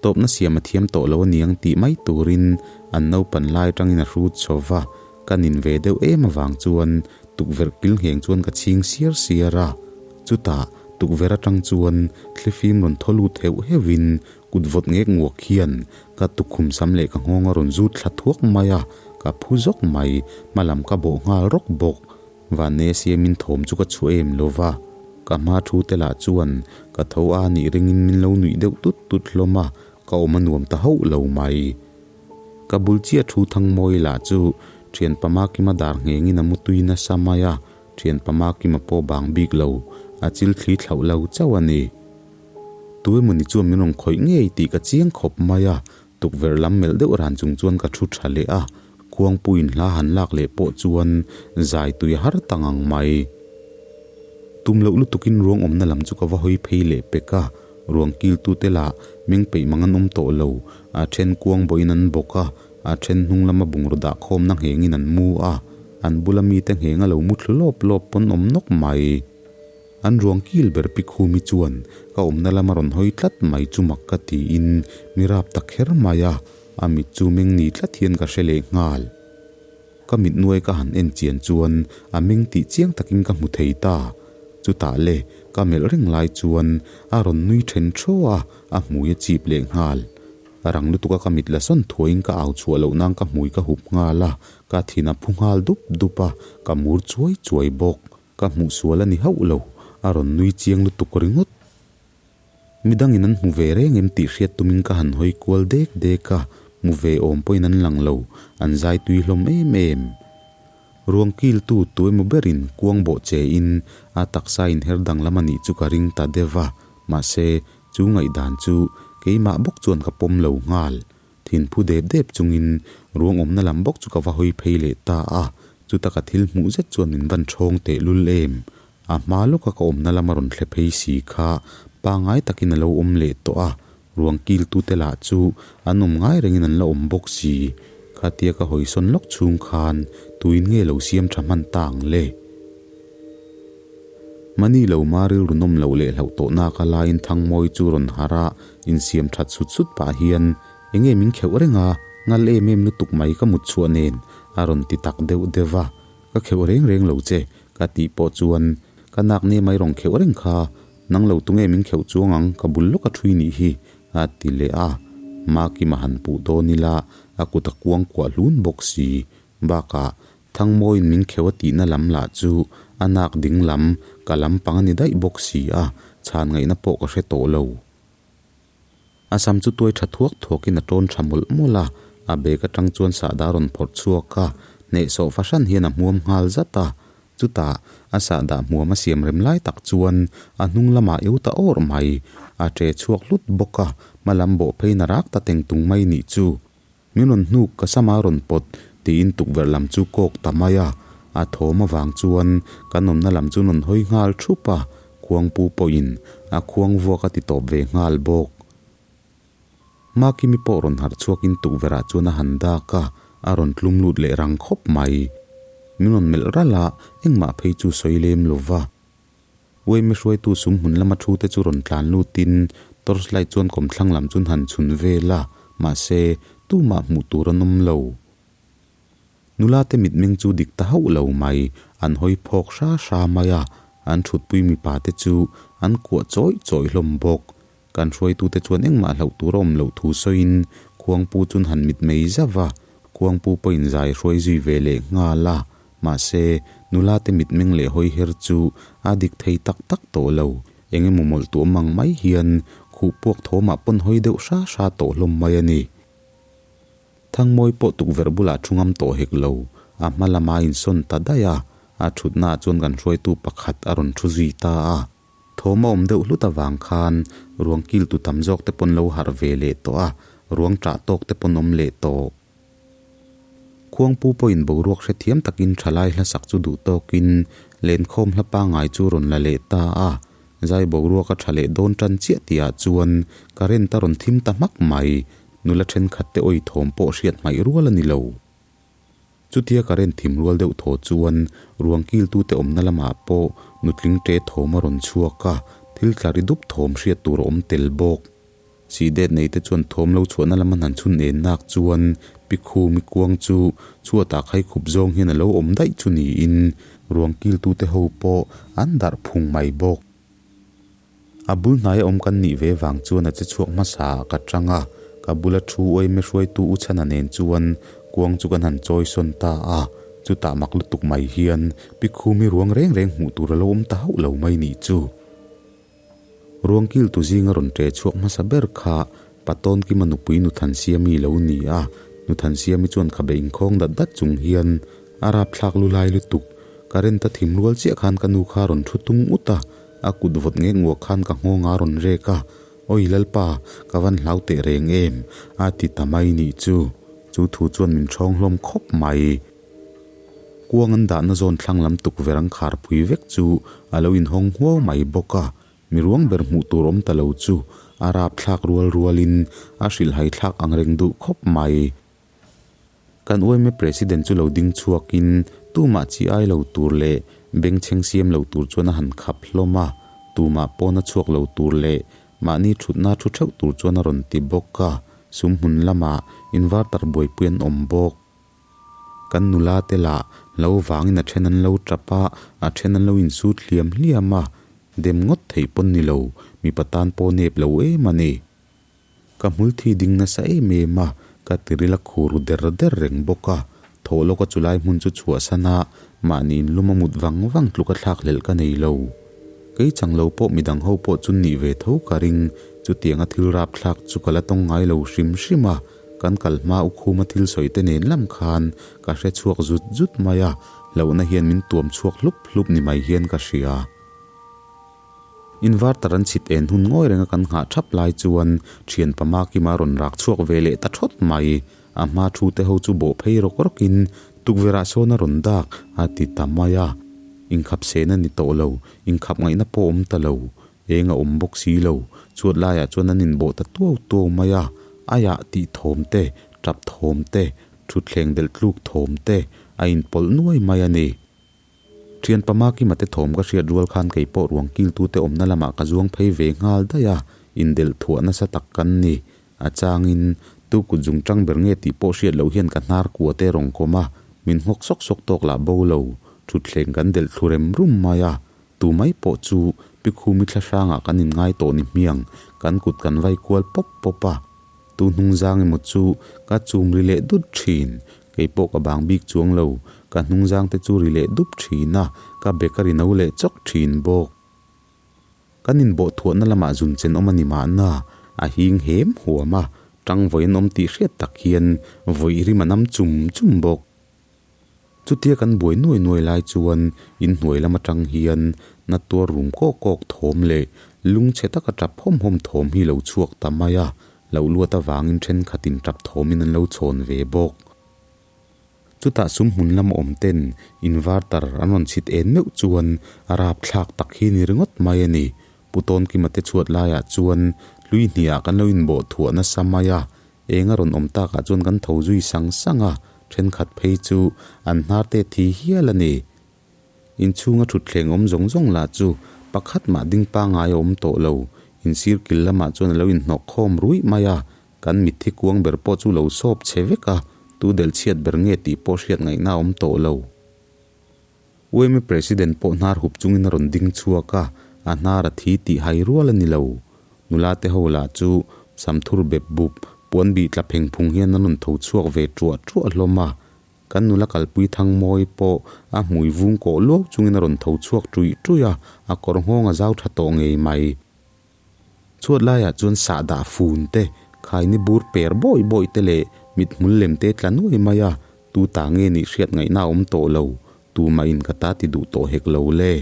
Tawpna siam a thiam tawh lo aniang tih mai turin an naupan lai atangin a hrut chho va, ka nin ve deuh em avang chuan tukverh kil ngheng chuan ka chhing siar siar a, chutah tukverh atang chuan thlifim rawn thaw lut heuh heuhin Kut vawt ngek nguak hian ka tukkhum sam leh ka nghawng a rawn zut thla thuak mai a, ka phu zawk mai, hmalam ka bawh nghal rawk bawk. Vanne siamin thawm chu ka chhuah em lo va, ka hma thu te lah chuan ka tho a nih ringin min lo nuih deuh tut tut hlawm a, ka awm a nuam ta hauh lo mai. Ka bul chiah thu Thangmawi lah chu thianpa Makima dar nghengin a mutui nasa mai a, thianpa Makima pawh bang bik lo, a chil thli thlauh lo chauh a ni. Tu emawni chuan min rawn khawih ngei tih ka chiang khawp mai a, tukverh lam melh deuh ran chung chuan ka thu tha leh a, khuangpuiin hla han lak leh pawh chuan zai tui a har ta ngang mai. Tum loh lutukin ruang awmna lam chu ka va hawi phei leh pek a, ruang kiltute lah meng peih mang an awm tawh lo, a then kuang bawhin an bawk a, a then hnung lama bungraw dah khawmna nghengin an mu a, an bula mite ngheng a lo mu thlu lawp lawp pawn awm nawk mai. An ruang kil ber Pikhumi chuan ka awmna lama rawn hawi tlat mai chu mak ka tiin mi rap ta kher mai a, a mit chu meng ni tlat hian ka hre leh nghal. Ka mit nuai ka han en chian chuan a meng tih chiang takin ka hmu thei ta. Chutah le, ka melh reng lai chuan a rawn nui then thaw a, a hmui a chip leh nghal. Rang lutuka ka mit la sawn thuaiin ka au chhuah loh nan ka hmui ka hup nghal a, ka thin a phu nghal dup dup a, ka mur chuai chuai bawk. Ka hmuh sual a ni hauh lo, a rawn nui chiang lutuk ringawt. Midangin an hmu ve reng em tih hriat tumin ka han hawi kual dek dek a, hmu ve awm pawhin an lang lo, an zai tui hlawm em em. Ruang kiltu tu emaw berin kuang bawh che in a taksa inher danglam a nih chu ka ring ta deuh a, mahse chu ngaihdan chu keimah bawk chuan ka pawm lo nghal. Thinphu dep dep chungin ruang awmna lam bawk chu ka va hawi phei leh ta a, chuta ka thil hmuh zet chuan min van ṭhawng teh lul em. A hma lawka ka awmna lama rawn thle phei si kha pangai takin a lo awm leh tawh a, ruang kiltute lah chu an awm ngai rengin an la awm bawk si. Khatia ka hawi sawn lawk chhung khan tuin nge lo siam ṭha hman ta ang le? Mani lo ma rilru nawm loh leh hlauh tawh naka laiin Thangmawi chu rawn harh a, insiam that sut sut pah hian, Enge min kheuh reng a? Ngal em em lutuk mai ka mut chhuah nen a rawn ti tak deuh deuh va, Ka kheuh reng reng lo che ka tih pawh chuan ka nak ne mai rawn kheuh reng kha, nang lo tunge min kheuh chuang ang ka bul lawk a thui nih hi a ti leh a, Makima han puh dawn ila a kut a kuang kuah hlun bawk si, bakah Thangmawiin min kheuh a tihna lam lah chu a nak ding lam ka lam pang a ni daih bawk si a, chhan ngaihna pawh ka hre tawh lo. A sam chu tuai tha thuak thuakin a tawn tha mawlh mawlh a, a bag atang chuan sahdah a rawn phawrh chhuak a, hnehsawh fahran hian a hmuam nghal zat a. Chutah, a sahdah hmuam a siam rem lai tak chuan a hnung lamah eu ta awrh mai, a che chhuak hlut bawk a, hma lam bawh pheiin a rak ta teng tung mai nih chu. Min rawn hnuk ka sama rawn pawt tiin tukverh lam chu kawk ta mai a, a thawm avang chuan kan awmna lam chu rawn hawi nghal thup a, khuangpu pawhin a khuang vuak a ti tawp ve nghal bawk. Makimi pawh rawn harh chhuakin tukverhah chuan a han dak a, a rawn tlum lut leh rang khawp mai. Min rawn melh ralh a, engmah phei chu sawi lem lo va. Uaime hruaitu sum hmun lama thu te chu rawn tlan lutin torchlight chuan kawmthlang lam chun han chhun vel a, mahse, tumah hmuh tur an awm lo. Nula te mitmeng chu dik ta hauh lo mai, an hawi phawk hra hra mai a, an thutpui mipa te chu an kuah chawih chawih hlawm bawk. Kan hruaitute chuan engmah hlauh tur a awm loh thu sawiin Khuangpu chun han mitmei zauh va, Khuangpu pawhin zai hruai zui ve leh nghal a, mahse, nula te mitmeng leh hawi her chu a dik thei tak tak tawh lo. Eng emaw mawlh tu awm ang mai hian khuh puak thawmah pawn hawi deuh hra hra tawh hlawm mai a ni. Thangmawi pawh tukverh bulah thu ngam tawh hek lo, a hma lama insawn ta daih a, a thutnaah chuan kan hruaitu pakhat a rawn thu zui ta a. Thawm a awm deuh hlut avang khan ruang kil tu tam zawk te pawn lo harh ve leh tawh a, ruang ṭah tawk te pawn awm leh tawh. Khuangpu pawhin boruak hrethiam takin ṭhalai hlasak chu duh tawkin lenkhawm hla pangngai chu rawn la leh ta a, zai boruak a ṭha leh dawn ṭan chiah tihah chuan current a rawn thim ta hmak mai, nula ṭhenkhat te awi thawm pawh hriat hmaih rual a ni lo. Chutia current thim rual deuh thaw chuan ruang kiltute awmna lamah pawh nutling ṭe thawm a rawn chhuak a, thil tla ri dup thawm hriat tur a awm tel bawk. Sihdet neite chuan thawm lo chhuahna lama hnan chhun en nak chuan Pi Khumi kuang chu chhuatah khai khup zawng hian a lo awm daih chu niin ruang kiltute ho pawh an darh phung mai bawk. A bul hnaia awm kan nih ve vang chuan a che chhuak hmasa ah ka tang a, ka bula thu uaime hruaitu u chhana nen chuan kuang chu kan han chawi sawn ta a, chutah mak lutuk mai hian Pi Khumi ruang reng reng hmuh tur a lo awm ta hauh lo mai nih chu. Ruang kiltu zinga rawn ṭe chhuak hmasa ber kha Patawn Kima nupui Nuthansiami lo ni a, Nuthansiami chuan khabe inkhawng dat dat chung hian a rapthlak lu lai lutuk, current a thim rual chiah khan ka nu kha rawn thu tung ut a, A kut vawt ngek nguak khan ka nghawng a rawn rek a, Awi Lalpa, ka van hlau teh reng em? a ti ta mai nih chu. Chu thu chuan min ṭhawng hlawm khawp mai. Kuang an dahna zawn thlang lam tukverh an khar pui vek chu a lo inhawng huau mai bawk a, mi ruang ber hmuh tur awm ta lo chu a rapthlak rual rualin a hrilhhai thlak ang reng duh khawp mai. Kan uaime President chu lo ding chhuakin tumah chi ai lo tur leh bengchheng siam lo tur chuan a han khap hlawm a, tumah pawn a chhuak lo tur leh mahni thutna thu theuh tur chuan a rawn ti bawk a, sum hmun lamah inverter buaipui an awm bawk. Kan nula te lah lo vangin a then an lo tap a, a then an lo insut hliam hliam a, dem ngawt theih pawn ni lo, mipa tan pawh nep lo em a ni. Ka hmul thi ding nasa em em a, ka tiril a khur der der reng bawk a. Thawh lawka chulai hmun chu chhuahsan a, mahni inlum a mut vang vang tluk a thlak hlelh ka nei lo. Kei chang lo pawh midang ho pawh chu nih ve tho ka ring, chutianga thil rapthlak chu ka la tawng ngai lo hrim hrim a, kan kal hma u khuma thil sawi te nen lam khan ka hre chhuak zut zut mai a, hlauhna hian min tuam chhuak hlup hlup ni mai hian ka hria. Inverter an chhit en hun ngawi renga kan nghah thap lai chuan thian pama kima rawn rak chhuak ve leh ta thawt mai. A hma thu te ho chu bawh phei rawk rawkin tukverh ah sawn a rawn dak a ti ta mai a. Inkhap sehna ni tawh lo, inkhap ngaihna pawh awm ta lo. Eng a awm bawk si lo, chhuat laiah chuan an inbawh ta tuau tuau mai a. Aiah tih thawm te, tap thawm te, thutthleng delh tluk thawm te a inpawlh nuai mai a ni. Thian pama Kima te thawm ka hriat rual khan kei pawh ruang kiltute awmna lamah ka zuang phei ve nghal daih a, indelh thuah nasa tak kan ni. A changin Tu kut zung tang ber nge tih pawh hriat loh hian ka hnar kua te rawn kawm a, min nghawk sawk sawk tawk lah bo lo. Thutthleng kan delh thlu rem rum mai a, tu mai pawh chu Pikhumi thla hrangah kan inngai tawh ni hmiang, kan kut kan vai kual pawp pawp a. Tu hnung zang emaw chu ka chum ri leh dut thin, kei pawh ka bang bik chuang lo, ka hnung zang te chu ri leh dup thin a, ka bek a ri no leh chawk thin bawk. Kan inbawh thuahna lamah zun chen awm a ni mahna, a hing hem huam a, tang vawi an awm tih hriat tak hian vawi rim a nam chum chum bawk. Chutia kan buai nuai nuai lai chuan inhnuai lam atang hian na tuar rum kawk kawk thawm leh lungchhe taka tap hawm hawm thawm hi lo chhuak ta mai a, lo luat avangin thenkhatin tap thawmin an lo chhawn ve bawk. Chutah sum hmun lama awm ten inverter an rawn chhit en meuh chuan a rapthlak tak hi ni ringawt mai a ni. Pu Tawnkima te chhuat laiah chuan hlui hniah kan lo inbawh thuah nasa mai a, eng a rawn awm takah chuan kan tho zui sang sang a, thenkhat phei chu an hnar te thi hial a ni. Inchhunga thutthleng awm zawng zawng lah chu pakhat mah ding pangngai a awm tawh lo, insir kil lamah chuan a lo inhnawk khawm ruih mai a, Kan mitthi kuang ber pawh chu lo sawp che vek a, tu del chhiat ber nge tih pawh hriat ngaihna a awm tawh lo. UMA President pawh hnar hup chungin a rawn ding chhuak a, a hnar a thi tih hai rual a ni lo. Nula te ho lah chu samthur bep bup, puan bih tla pheng phung hian an rawn tho chhuak ve ṭuah ṭuah hlawm a. Kan nula kalpui Thangmawi pawh a hmui vung kawh luau chungin a rawn tho chhuak ṭuih ṭuih a, a kawr nghawng a zau ṭha tawh ngei mai. Chhuat laiah chuan sahdah fun te, khaini bur per bawi bawi te leh mithmul lem te tla nuai mai a, tu ta nge nih hriat ngaihna a awm tawh lo, tumah in ka ta ti duh tawh hek lo le.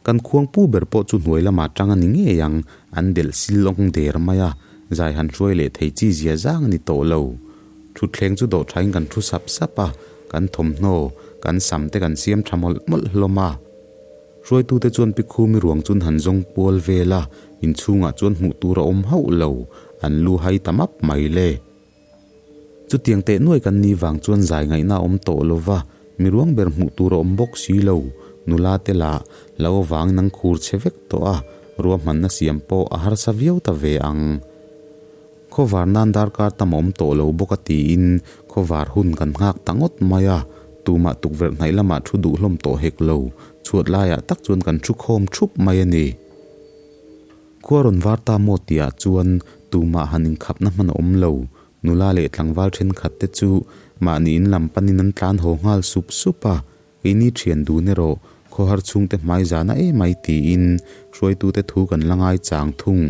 Kan khuang pu ber pawh chu hnuai lamah tang a ni ngei ang, an delh sil awng der mai a, zai han hruai leh thei chi zia zang a ni tawh lo. Thutthleng chu dawh thain kan thu sap sap a, kan thawmhnaw, kan sam te kan siam tha mawlh mawlh hlawm a. Hruaitute chuan Pi Khumi ruang chun han zawng kual vel a, inchhungah chuan hmuh tur a awm hauh lo, an lu hai ta map mai le. Chutiang teh nuai kan ni vang chuan zai ngaihna a awm tawh lo va, mi ruang ber hmuh tur a awm bawk si lo, nula te lah lo avangin an khur chhe vek tawh a, ruahmanna siam pawh a harsa viau ta ve ang. Khawvar nan darkar tam a awm tawh lo bawk a tiin khawvar hun kan nghak ta ngawt mai a, tumah tukverh hnaih lamah thu duh hlawm tawh hek lo, chhuat laiah tak chuan kan thu khawm thup mai a ni. Khua rawn var ta maw tihah chuan tumah han inkhapna hman a awm lo, nula leh tlangval thenkhat te chu mahni in lam panin an tlan haw nghal sup sup a, keini thian dun erawh khawhar chhungte hmai zana emai tiin hruaitute thu kan la ngaichang thung.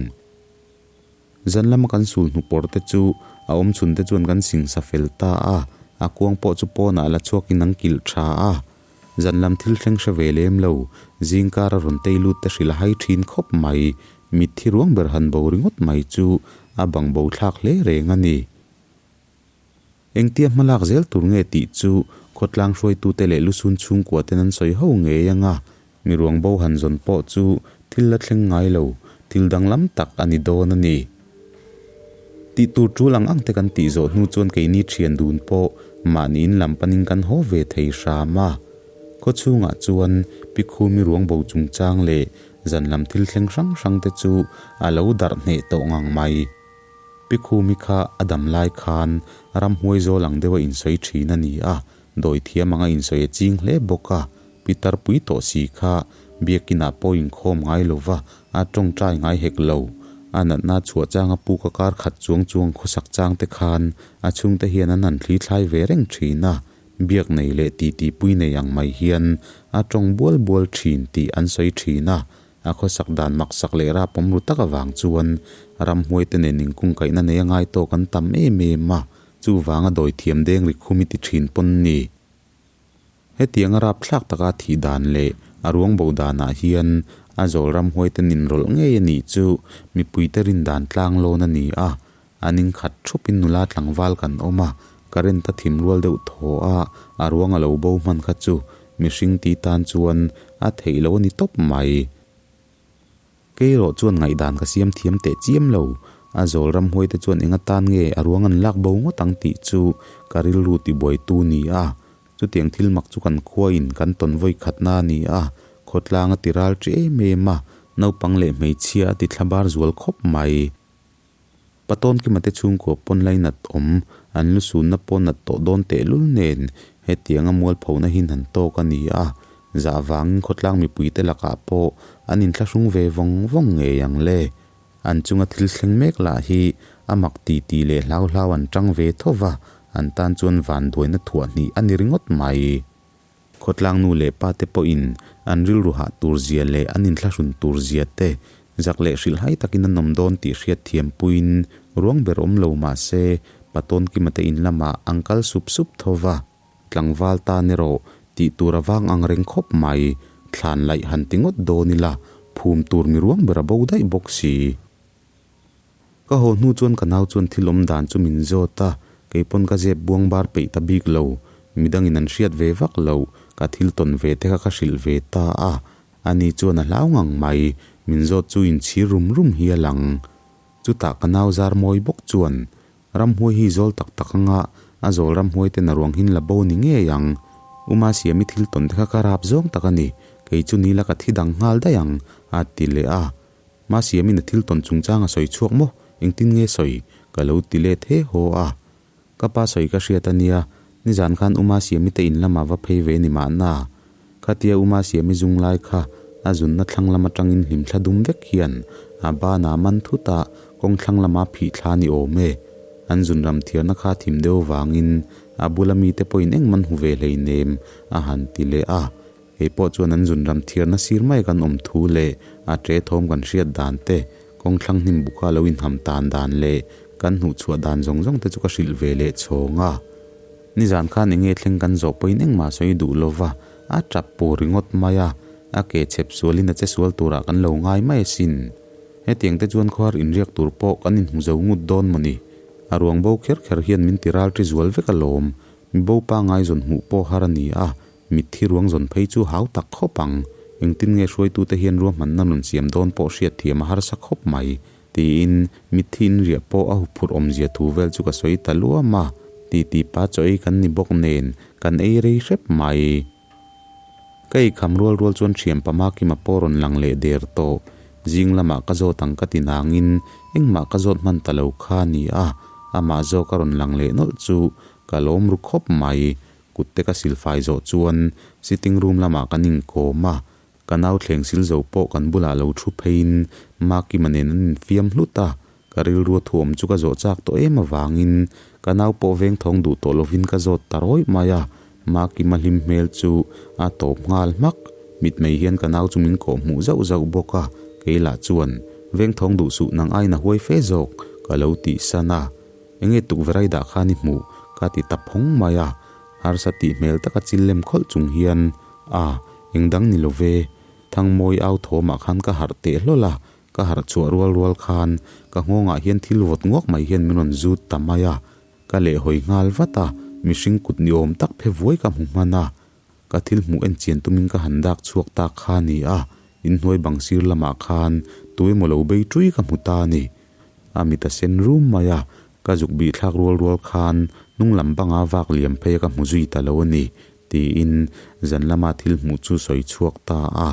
Zan lama kan sul hnu pawr te chu a awm chhun te chuan kan sing sa fel ta a, a kuang pawh chu pawnah la chhuakin an kilh tha a. Zan lam thil thleng hre ve lem lo, zingkar a rawn tei lut te hrilh a hai thin khawp mai, mitthi ruang ber han bo ringawt mai chu a bang bo thlak hle reng a ni. Engtia hmalak zel tur nge tih chu khawtlang hruaitute leh lusun chhungkua ten an sawi ho ngei ang a, mi ruang bo han zawn pawh chu thil la thleng ngai lo, thil danglam tak a ni dawn a ni. Tih tur tul ang ang te kan tih zawh hnu chuan keini thian dun pawh mahni in lam panin kan haw ve thei hram a. Khaw chhungah chuan Pi Khumi ruang bo chungchang leh zan lam thil thleng hrang hrang te chu a lo darh hneh tawh ngang mai. Pi Khumi kha a dam lai khan ramhuai zawl ang deuha insawi thin a ni a, dawi thiam anga insawi a ching hle bawk a. Pi Tarpui tawh si kha biakinah pawh inkhawm ngai lova a tawngtai ngai hek lo. A natna chhuah changa puk a kar khat chuang chuang khawsak chang te khan a chhungte hian an han thli thlai ve reng thin a, biak nei leh titi pui nei ang mai hian a tawng bual bual thin tih an sawi thin a. A khawsak dan maksak leh rap awm ru tak avang chuan ramhuai te nen inkungkaihna nei a ngai tawk an tam em em a, chuvanga dawi thiam deng ri khum i ti thin pawn ni. Hetianga rapthlak taka thih dan leh a ruang bo danah hian a zawl ramhuai te nin rawlh ngei a nih chu mipuite rin dan tlang lawn a ni a, an inkhat thupin nula tlangval kan awm a, current a thim rual deuh thaw a, a ruang a lo bo hman kha chu mihring ti tan chuan a theih lo a ni tawp mai. Kei erawh chuan ngaihdan ka siam thiam teh chiam lo, a zawl ramhuai te chuan eng atan nge a ruang an lak bo ngawt ang tih chu ka rilru tibuaitu ni a, chutiang thil mak chu kan khuain kan tawn vawi khatna a ni a, khawtlang a ti ral ṭi em em a, naupang leh hmeichhia a ti thlabar zual khawp mai. Patawnkima te chhungkua pawn lainat awm an lusunna pawh nat tawh dawn tehlul nen hetianga mualphona hin han tawk a ni a, zah vangin khawtlang mipuite lakah pawh an inthlahrung ve vawng vawng ngei ang le. An chunga thil thleng mek lah hi a mak ti tih leh hlau hlau an tang ve tho va, an tan chuan vanduaina thuah hnih a ni ringawt mai. Khawtlang nu leh pa te pawhin an rilru hah tur zia leh an inthlahrun tur zia te zak leh hrilhhai takin an awm dawn tih hriat thiam puiin ruang ber awm lo mah se Patawnkima te in lamah an kal sup sup tho va. Tlangval tan erawh tih tur a vang ang reng khawp mai, thlan laih han ti ngawt dawn ila phum tur mi ruang ber a bo daih bawk si. Ka haw hnu chuan ka nau chuan thil awm dan chu min zawt a, kei pawn ka zep buang bar peih ta bik lo, midangin an hriat ve vak lo, ka thil tawn ve te kha ka hrilh ve ta a, ani chuan a hlau ngang mai, min zawt chu inchhir rum rum hi a lang. Chutah ka nau zar mawi bawk chuan, Ramhuai hi zawl tak tak anga a zawl ramhuai ten a ruang hin la bo ni ngei ang. Uma siami thil tawn te kha ka rap zawng tak a ni, kei chu ni la ka thi dang nghal daih ang, a ti leh a. Masiamin a thil tawn chungchang a sawi chhuak maw? Engtin nge sawi? Ka lo ti let he haw a. Ka pa sawi ka hriat a nia, nizan khan U Masiami te in lamah va phei ve ni mahna. Khatia U Masiami zung lai kha a zunna thlang lam atangin hlim thla dum vek hian a banah man thut a, kawng thlang lama phih thla ni awm e. An zun ram thiarna kha thim deuh vangin a bula mite pawhin engman hmu ve hleinem a han ti leh a. Kei pawh chuan an zun ram thiarna sir mai kan awm thu leh a ṭe thawm kan hriat dan te, kawng thlang hnim buka lo inham tan dan leh kan hnuhchhuah dan zawng zawng te chu ka hrilh ve leh chhawng a. Nizan khan enge thleng kan zawh pawhin engmah sawi duh lova a ṭap pur ringawt mai a, a ke chhep sualin a che sual turah kan lo ngai mai asin. Hetiang te chuan khawhar inriak tur pawh kan inhmu zo ngut dawn mawni? A ruang bo kher kher hian min ti ral ṭi zual vek alawm. Mi bo pangngai zawn hmuh pawh har a ni a, Mitthi ruang zawn phei chu hau tak khawp ang. Engtin nge hruaitute hian ruahmanna rawn siam dawn pawh hriat thiam a harsa khawp mai, tiin mitthi inriah pawh a huphurh awmzia thu vel chu ka sawi ta luam a. Titi pa chaw ei kan ni bawk nen kan ei rei hrep mai. Ka eikham rual rual chuan thiam pama Kima pawh rawn lang leh der tawh. Zing lamah ka zawt ang ka ti nangin engmah ka zawt hman ta lo kha a ni a, amah zawk a rawn lang leh nawlh chu ka lawm ru khawp mai. Kut te ka silfai zawh chuan sitting room lamah kan inkawm a, ka nau thleng sil zo pawh kan bulah lo thu pheiin Makima nen an infiam hlut a, ka rilru a thuawm chu ka zawh chak tawh em avangin ka nau pawh veng thawng duh tawh lovin ka zawt ta rawih mai a, Makima hlim hmel chu a tawp nghal hmak, mitmei hian ka nau chu min kawh hmuh zauh zauh bawk a, kei lah chuan veng thawng duh suh nang aina huai fe zawk ka lo tihsan a. Enge tukverh ai dah khan i hmuh? Ka ti ta phawng mai a, harsa tih hmel taka chil lem khawlh chung hian, A, eng dang ni lo ve, Thangmawi au thawmah khan ka harh teh hlawl a, ka harh chhuah rual rual khan ka nghawngah hian thil vawt nguak mai hian min rawn zut ta mai a, ka lehhawi nghal vat a, mihring kut ni awm tak phe vuai ka hmu hman a, Ka thil hmuh en chian tumin ka han dak chhuak ta kha a ni a, inhnuai bang sir lamah khan tu emaw lo bei ṭui ka hmu ta a ni. A mit a sen rum mai a, ka zuk bih thlak rual rual khan hnung lam banga vak liam phei a ka hmu zui ta lo a ni, tiin zan lama thil hmuh chu sawi chhuak ta a.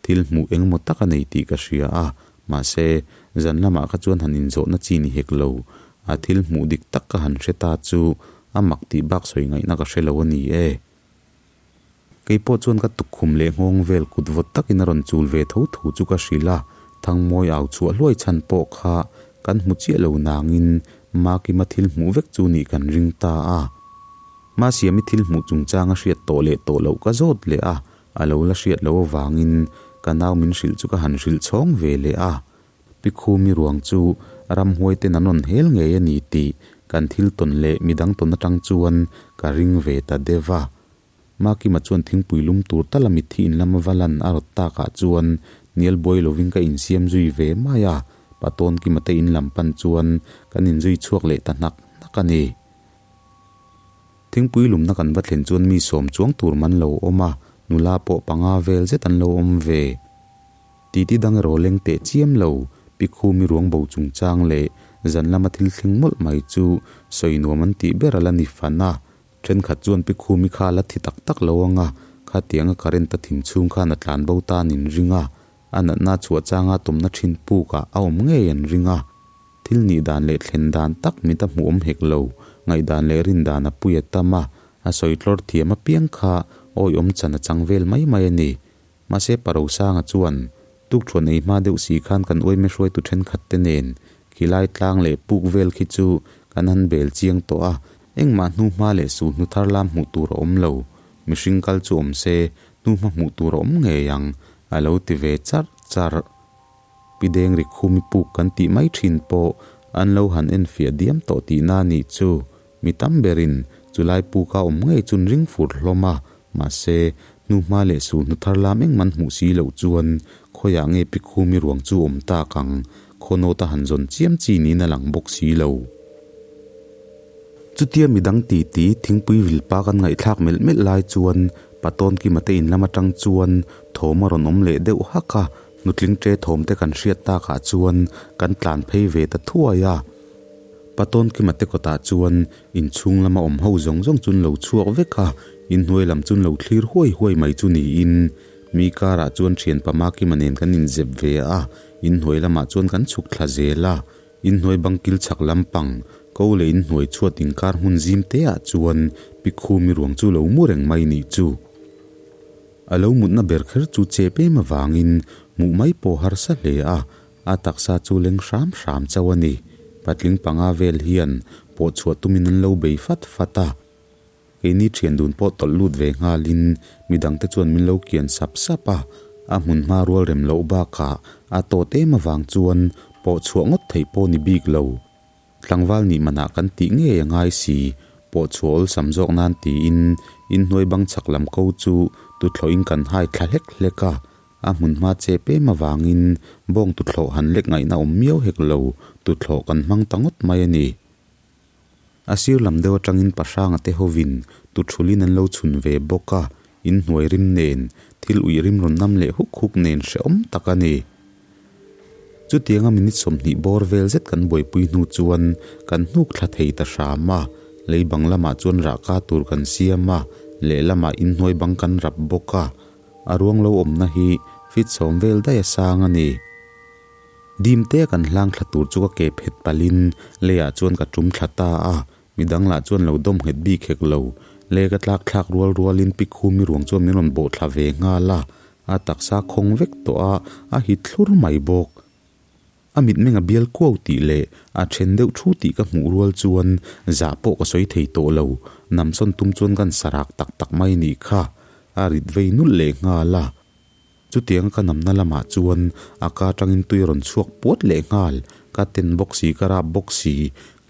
Thil hmuh engemaw tak a nei tih ka hria a, mahse, zan lamah kha chuan han inzawhna chi ni hek lo. A thil hmuh dik tak ka han hre ta chu a mak tih bak sawi ngaihna ka hre lo a ni e. Kei pawh chuan ka tukkhum leh nghawng vel kut vawt takin a rawn chul ve tho thu chu ka hrilh a, Thangmawi au chhuah hluai chhan pawh kha kan hmu chiah lo nangin Makima thil hmuh vek chu nih kan ring ta a. Masiami thil hmuh chungchang a hriat tawh leh tawh loh ka zawt leh a, a lo la hriat loh avangin ka nau min hrilh chu ka han hrilh chhawng ve leh a. Pi Khumi ruang chu ramhuai ten an rawn hel ngei a ni tih kan thil tawn leh midang tawn atang chuan ka ring ve ta deuh a. Makima chuan thingpui lum tur tala mitthi in lama va lan a rawt takah chuan hnial buai lovin ka insiam zui ve mai a, Patawn Kima te in lam pan chuan kan inzui chhuak leh ta hnak hnak a ni. Thingpui lumna kan va thlen chuan mi sawm chuang tur man lo awm a, nula pawh panga vel zet an lo awm ve. Titi dang erawh leng teh chiam lo, Pi Khumi ruang bo chungchang leh zan lama thil thleng mawlh mai chu sawi nuam an tih ber a la ni fan a. Thenkhat chuan Pi Khumi kha a la thi tak tak lo ang a, khatianga current a thim chhung khan a tlan bo tan in ring a, a natna chhuah changa tumna thin pukah a awm ngei an ring a. Thil nih dan leh thlen dan tak mit a hmuh awm hek lo, ngaihdan leh rin dan a pui a tam a, a sawi tlawr thiam apiang kha awihawm chan a chang vel mai mai a ni. Mahse Parosanga chuan tukṭhuan ei hma deuh si khan kan uaime hruaitu thenkhat te nen khilai tlang leh puk vel khi chu kan han bel chiang tawh a, engmah hnuhma leh sulhnu thar lam hmuh tur a awm lo. Mihring kal chu awm se hnuhma hmuh tur a awm ngei ang, a lo ti ve charh charh. Pi Dengri khumi puk kan tih mai thin pawh an lo han enfiah diam tawh tihna a nih chu. Mi tam berin chulai puka awm ngei chun ring fur hlawm a, mahse, hnuhma leh sulhnu thar lam engman hmuh si loh chuan khawiah nge Pi Khumi ruang chu awm tak ang, khawnawta han zawn chiam chi niin a lang bawk si lo. Chutia midang titi thingpui vilpa kan ngaihthlak melh melh lai chuan Patawn Kima te in lam atang chuan thawm a rawn awm leh deuh hak a, nutling ṭe thawm te kan hriat takah chuan kan tlan phei ve ta thuai a. Patawn Kima te kawtah chuan inchhung lama awm ho zawng zawng chu an lo chhuak vek a, inhnuai lam chu an lo thlir huai huai mai chu niin mi karah chuan ṭhianpa Makima nen kan inzep ve a, inhnuai lamah chuan kan chhuk thla zel a. Inhnuai bangkil chhak lampang, ko leh inhnuai chhuat inkar hmun zim te ah chuan Pikhumi ruang chu lo mu reng mai nih chu. A lo mutna ber kher chu chep em avangin hmuh mai pawh harsa hle a, a taksa chu leng hram hram chauh a ni. Patling panga vel hian pawh chhuah tumin an lo bei fat fat a. Keini thian dun pawh tawlh lut ve nghalin midangte chuan min lo kian sap sap a, a hmun hma rual rem loh bakah a tawt em avang chuan pawh chhuah ngawt theih pawh ni bik lo. Tlangval nih manah kan tih ngei a ngai si, pawh chhuah awlsam zawk nan tiin inhnuai bang chhak lam ko chu tuthlawhin kan hai thla hlek hlek a, a hmun hma chep em avangin bawng tuthlawh han lek ngaihna awm miau hek lo, tuthlawh kan hmang ta ngawt mai a ni. A sir lam deuh atangin Pahranga te hovin tuthulin an lo chhun ve bawk a, inhnuai rim nen, thil uih rim rawn nam leh huk huk nen hrehawm tak a ni. Chutianga minute 20 bawr vel zet kan buaipui hnu chuan kan hnuk thla thei ta hram a, lei bang lamah chuan rahka tur kan siam a, lehlamah inhnuai bang kan rap bawk a, a ruang lo awmna hi feet 10 vel daih a sang a ni. Dim te kan hlang thla tur chu ka ke phet palhin leiah chuan ka tum thla ta a, midang lah chuan lo dawm nghet bik hek lo. Lei ka tlak thlak rual rualin Pikhumi ruang chuan min rawn bawh thla ve nghal a, a taksa khawng vek tawh a, a hit thlur mai bawk. A mitmeng a bial kuau tih leh a then deuh thu tih ka hmuh rual chuan zah pawh ka sawi thei tawh lo, namsawn tum chuan kan sarak tak tak mai nih kha, a rit vei nulh leh nghal a. Chutianga ka namna lamah chuan a ka atangin tui a rawn chhuak puat leh nghal, ka ten bawk si, ka rap bawk si,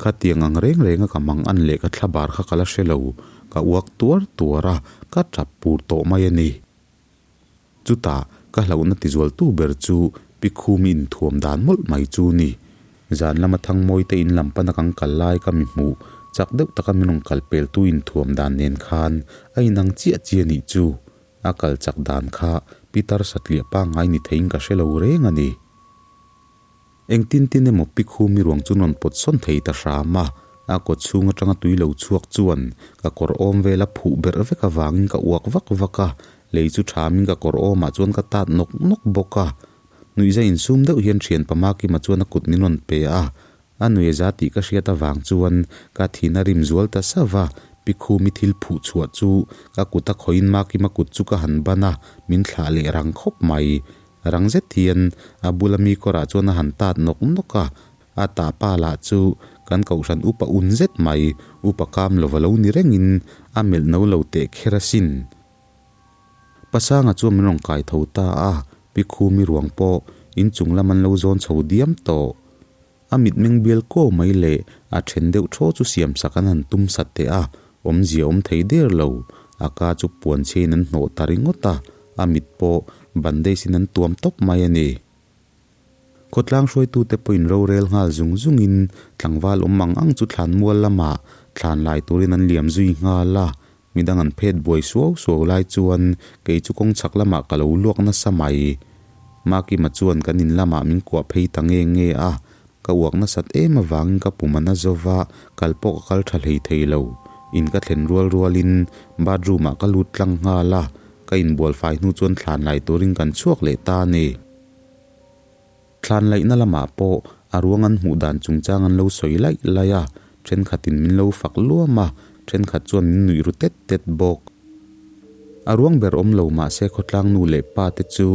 khatiang ang reng renga ka mang an leh ka thlabar kha ka la hre lo, ka uak tuar tuar a, ka tap pur tawh mai a ni. Chutah ka hlauhna tizualtu ber chu Pikhumi inthuam dan mawlh mai chu ni. Zan lama Thangmawi te in lam pana kan kal lai ka mi hmuh chak deuh taka min rawn kal peltu inthuam dan nen khan a inang chiah chiah nih chu. A kal chak dan kha Peter satliah pangngai ni theiin ka hre lo reng a ni. Engtin tin emaw Pikhumi ruang chu rawn pawt sawn thei ta hram a, a kaw chhung atanga tui lo chhuak chuan ka kawr awm vel a phuh berh vek avangin ka uak vak vak a, lei chu thamin ka kawr awmah chuan ka tat nawk nawk bawk a. Nuihza insum deuh hian thianpa Makima chuan a kut min rawn pe a, A nui za tih ka hriat avang chuan ka thin a rim zual ta sauh a, Pikhumi thil phuh chhuah chu ka kut a khawiin Makima kut chu ka han ban a, min thlah leh rang khawp mai. Rang zet hian a bula mi kawrah chuan a han tat nawk nawk a, a tah pa lah chu kan kohhran upa un zet mai, upa kam lova lo ni rengin a melh no lo teh kher asin. Pasanga chuan min rawn kai tho ta a, Pikhumi ruang pawh inchung lam an lo zawn chho diam tawh. A mitmeng bial ko mai leh a then deuh thaw chu siam sak an han tum sat teh a, awmzia awm thei der lo. A ka chu puan chhiain an hnawh ta ringawt a, a mit pawh bandage in an tuam tawp mai a ni. Khawtlang hruaitute pawhin rorel nghal zung zungin tlangval awm ang ang chu thlan mual lamah thlan lai turin an liam zui nghal a, midang an phet buai suau suau lai chuan kei chu kawng chhak lamah ka lo luak nasa mai. Makima chuan kan in lamah min kuah phei ta nge nge a, ka uak nasat em avangin ka pum a na zo va, kal pawh ka kal tha hlei thei lo. In ka thlen rual rualin bathroom ah ka lut tlang nghal a, ka inbual fai hnu chuan thlan lai turin kan chhuak leh ta a ni. Thlan laihna lamah pawh A ruang an hmuh dan chungchang an lo sawi laih laih a, thenkhatin min lo fak luam a, thenkhat chuan min nuih ru tet tet bawk. A ruang ber awm lo mah se khawtlang nu leh pa te chu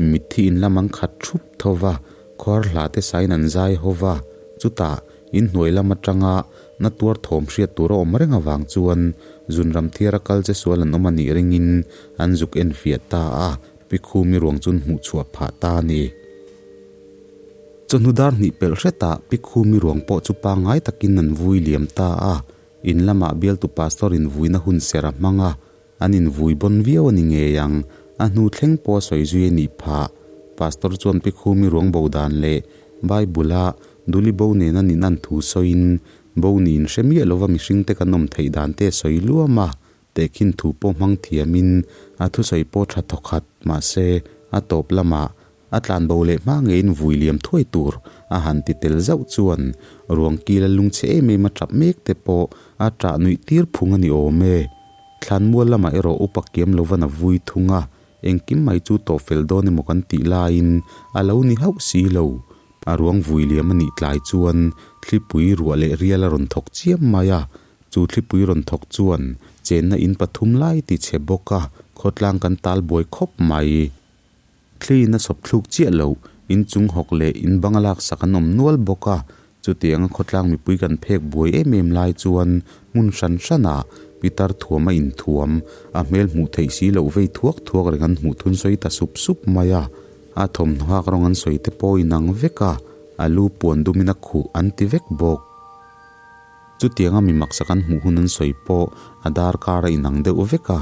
mitthi in lam an khat thup tho va, khuar hla te sain an zai ho va, chutah inhnuai lam atanga na tuar thawm hriat tur a awm reng avang chuan zunram thiara kal che sual an awm a nih ringin an zuk enfiah ta a, Pi Khumi ruang chu an hmuh chhuah phah ta a ni. Chawhnu dar hnih pelh hretah Pi Khumi ruang pawh chu pangngai takin an vui liam ta a, in lamah bialtu pastor in vuina hun ser a hmang a, an invui bawn viau a ni ngei ang, a hnu thleng pawh a sawi zui a nih phah. Pastor chuan Pi Khumi ruang bo dan leh Bible a Duli bo nena nin an thu sawiin bo niin hre miah lova mihringte kan awm theih dan te a sawi luam a, Tehkhin thu pawh hmang thiamin a thusawi pawh tha thawkhat mahse a tawp lamah a tlan bo leh hma ngeiin vui liam thuai tur a han ti tel zauh chuan ruang kila lungchhe em em a tap mek te pawh a tah nuih tir phung a ni awm e. Thlanmual lamah erawh upa kiam lovan a vui thung a, engkim mai chu tawh fel dawn emaw kan tih laiin a lo ni hauh si lo. A ruang vui liam a nih tlai chuan thlipui ruah leh rial a rawn thawk chiam mai a, Chu thlipui rawn thawk chuan chenna in pathum lai ti chhe bawk a, khawtlang kan tal buai khawp mai. Thli in a chhawp thluk chiah lo, in chung hawk leh in bang a laksak an awm nual bawk a, chutianga khawtlang mipui kan phek buai em em lai chuan hmun hran hranah pitar thuam a inthuam, a hmel hmuh theih si loh vei thuak thuak reng an hmuh thun sawi ta sup sup mai a, a thawmhnaw hak rawng an sawi te pawh inang vek a, a lu puan dumin a khuh an ti vek bawk. Chutianga mi maksa kan hmuh hun an sawi pawh a darkar a inang deuh vek a,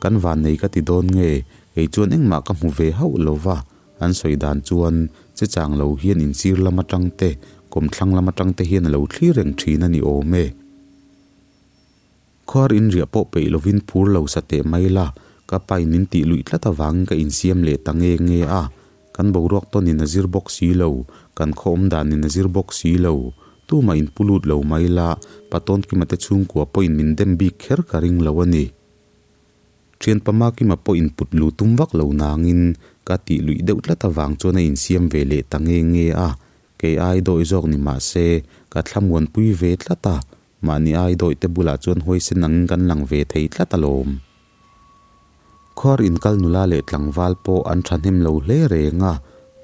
kan vannei ka ti dawn nge, kei chuan engmah ka hmu ve hauh lo va, an sawi dan chuan che chang lo hian insir lam atang te, kawmthlang lam atang te hian a lo thlir reng thin a ni awm e. Khuar inriah pawh peih lovin phur lo sa teh mai la, ka pain min tih luih tlat avangin ka insiam leh ta nge nge a, kan boruak tawnin a zir bawk si lo, kan khaw awm danin a zir bawk si lo, tumah in pu lut lo mai la, Patawn Kima te chhungkua pawhin min dem bik kher ka ring lo a ni. Thian Pama Kima pawh in put lu tum vak lo nangin ka tih luih deuh tlat avang chuan a insiam ve leh ta nge nge a, kei ai dawi zawk ni mah se ka thlamuanpui ve tlat a, Mahni ai dawih te bulah chuan huaisen angin kan lang ve thei tlat alawm. Khuar inkal nula leh tlangval pawh an thahnem lo hle reng a,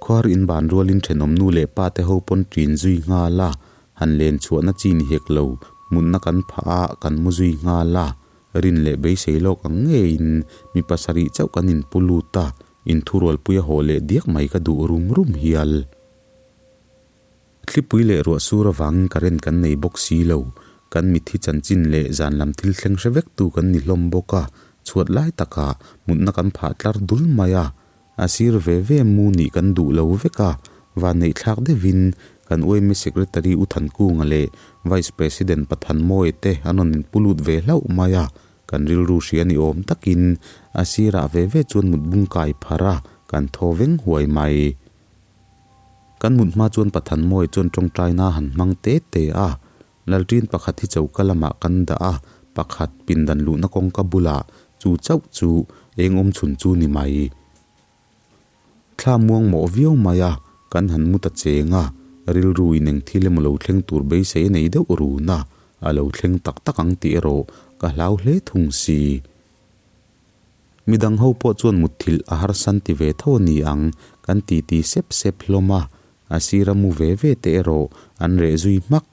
khuar in ban rualin thenawm nu leh pa te ho pawn ṭin zui nghal a, han len chhuahna chi ni hek lo, mutna kan phah a, kan mu zui nghal a, rin leh beisei lawk ang ngeiin mi pasarih chauh kan inpu lut a, inthurualpui a haw leh diak mai ka duh rum rum hial. Thlipui leh ruah sur avangin current kan nei bawk si lo. Kan mitthi chanchin leh zan lam thil thleng hre vek tu kan ni hlawm bawk a, chhuat lai takah mutna kan phah tlar dul mai a. A sir ve ve mu nih kan duh lo vek a, vanneih thlak deuhin kan UMA Secretary U Thankunga leh Vice President Pathanmawia te an rawn inpu lut ve hlauh mai a, kan rilru hria ni awm takin a sirah ve ve chuan mut bung kai pharh a, kan thaw veng huai mai. Kan mut hma chuan Pathanmawia chuan tawngtaina a han hmang te te a, Lalṭin pakhat hi choka lamah kan dah a, pakhat pindan luhna kawngka bulah chu chauh chu eng awm chhun chu ni mai. Thla muang mawh viau mai a, kan han mu ta cheng a, rilru in eng thil emaw lo thleng tur beisei a nei deuh run a, a lo thleng tak tak ang tih erawh ka hlau hle thung si. Midang ho pawh chuan mutthilh a harsan ti ve tho a ni ang, kan ti ti sep sep hlawm a, a sira mu ve ve te erawh an reh zui hmak.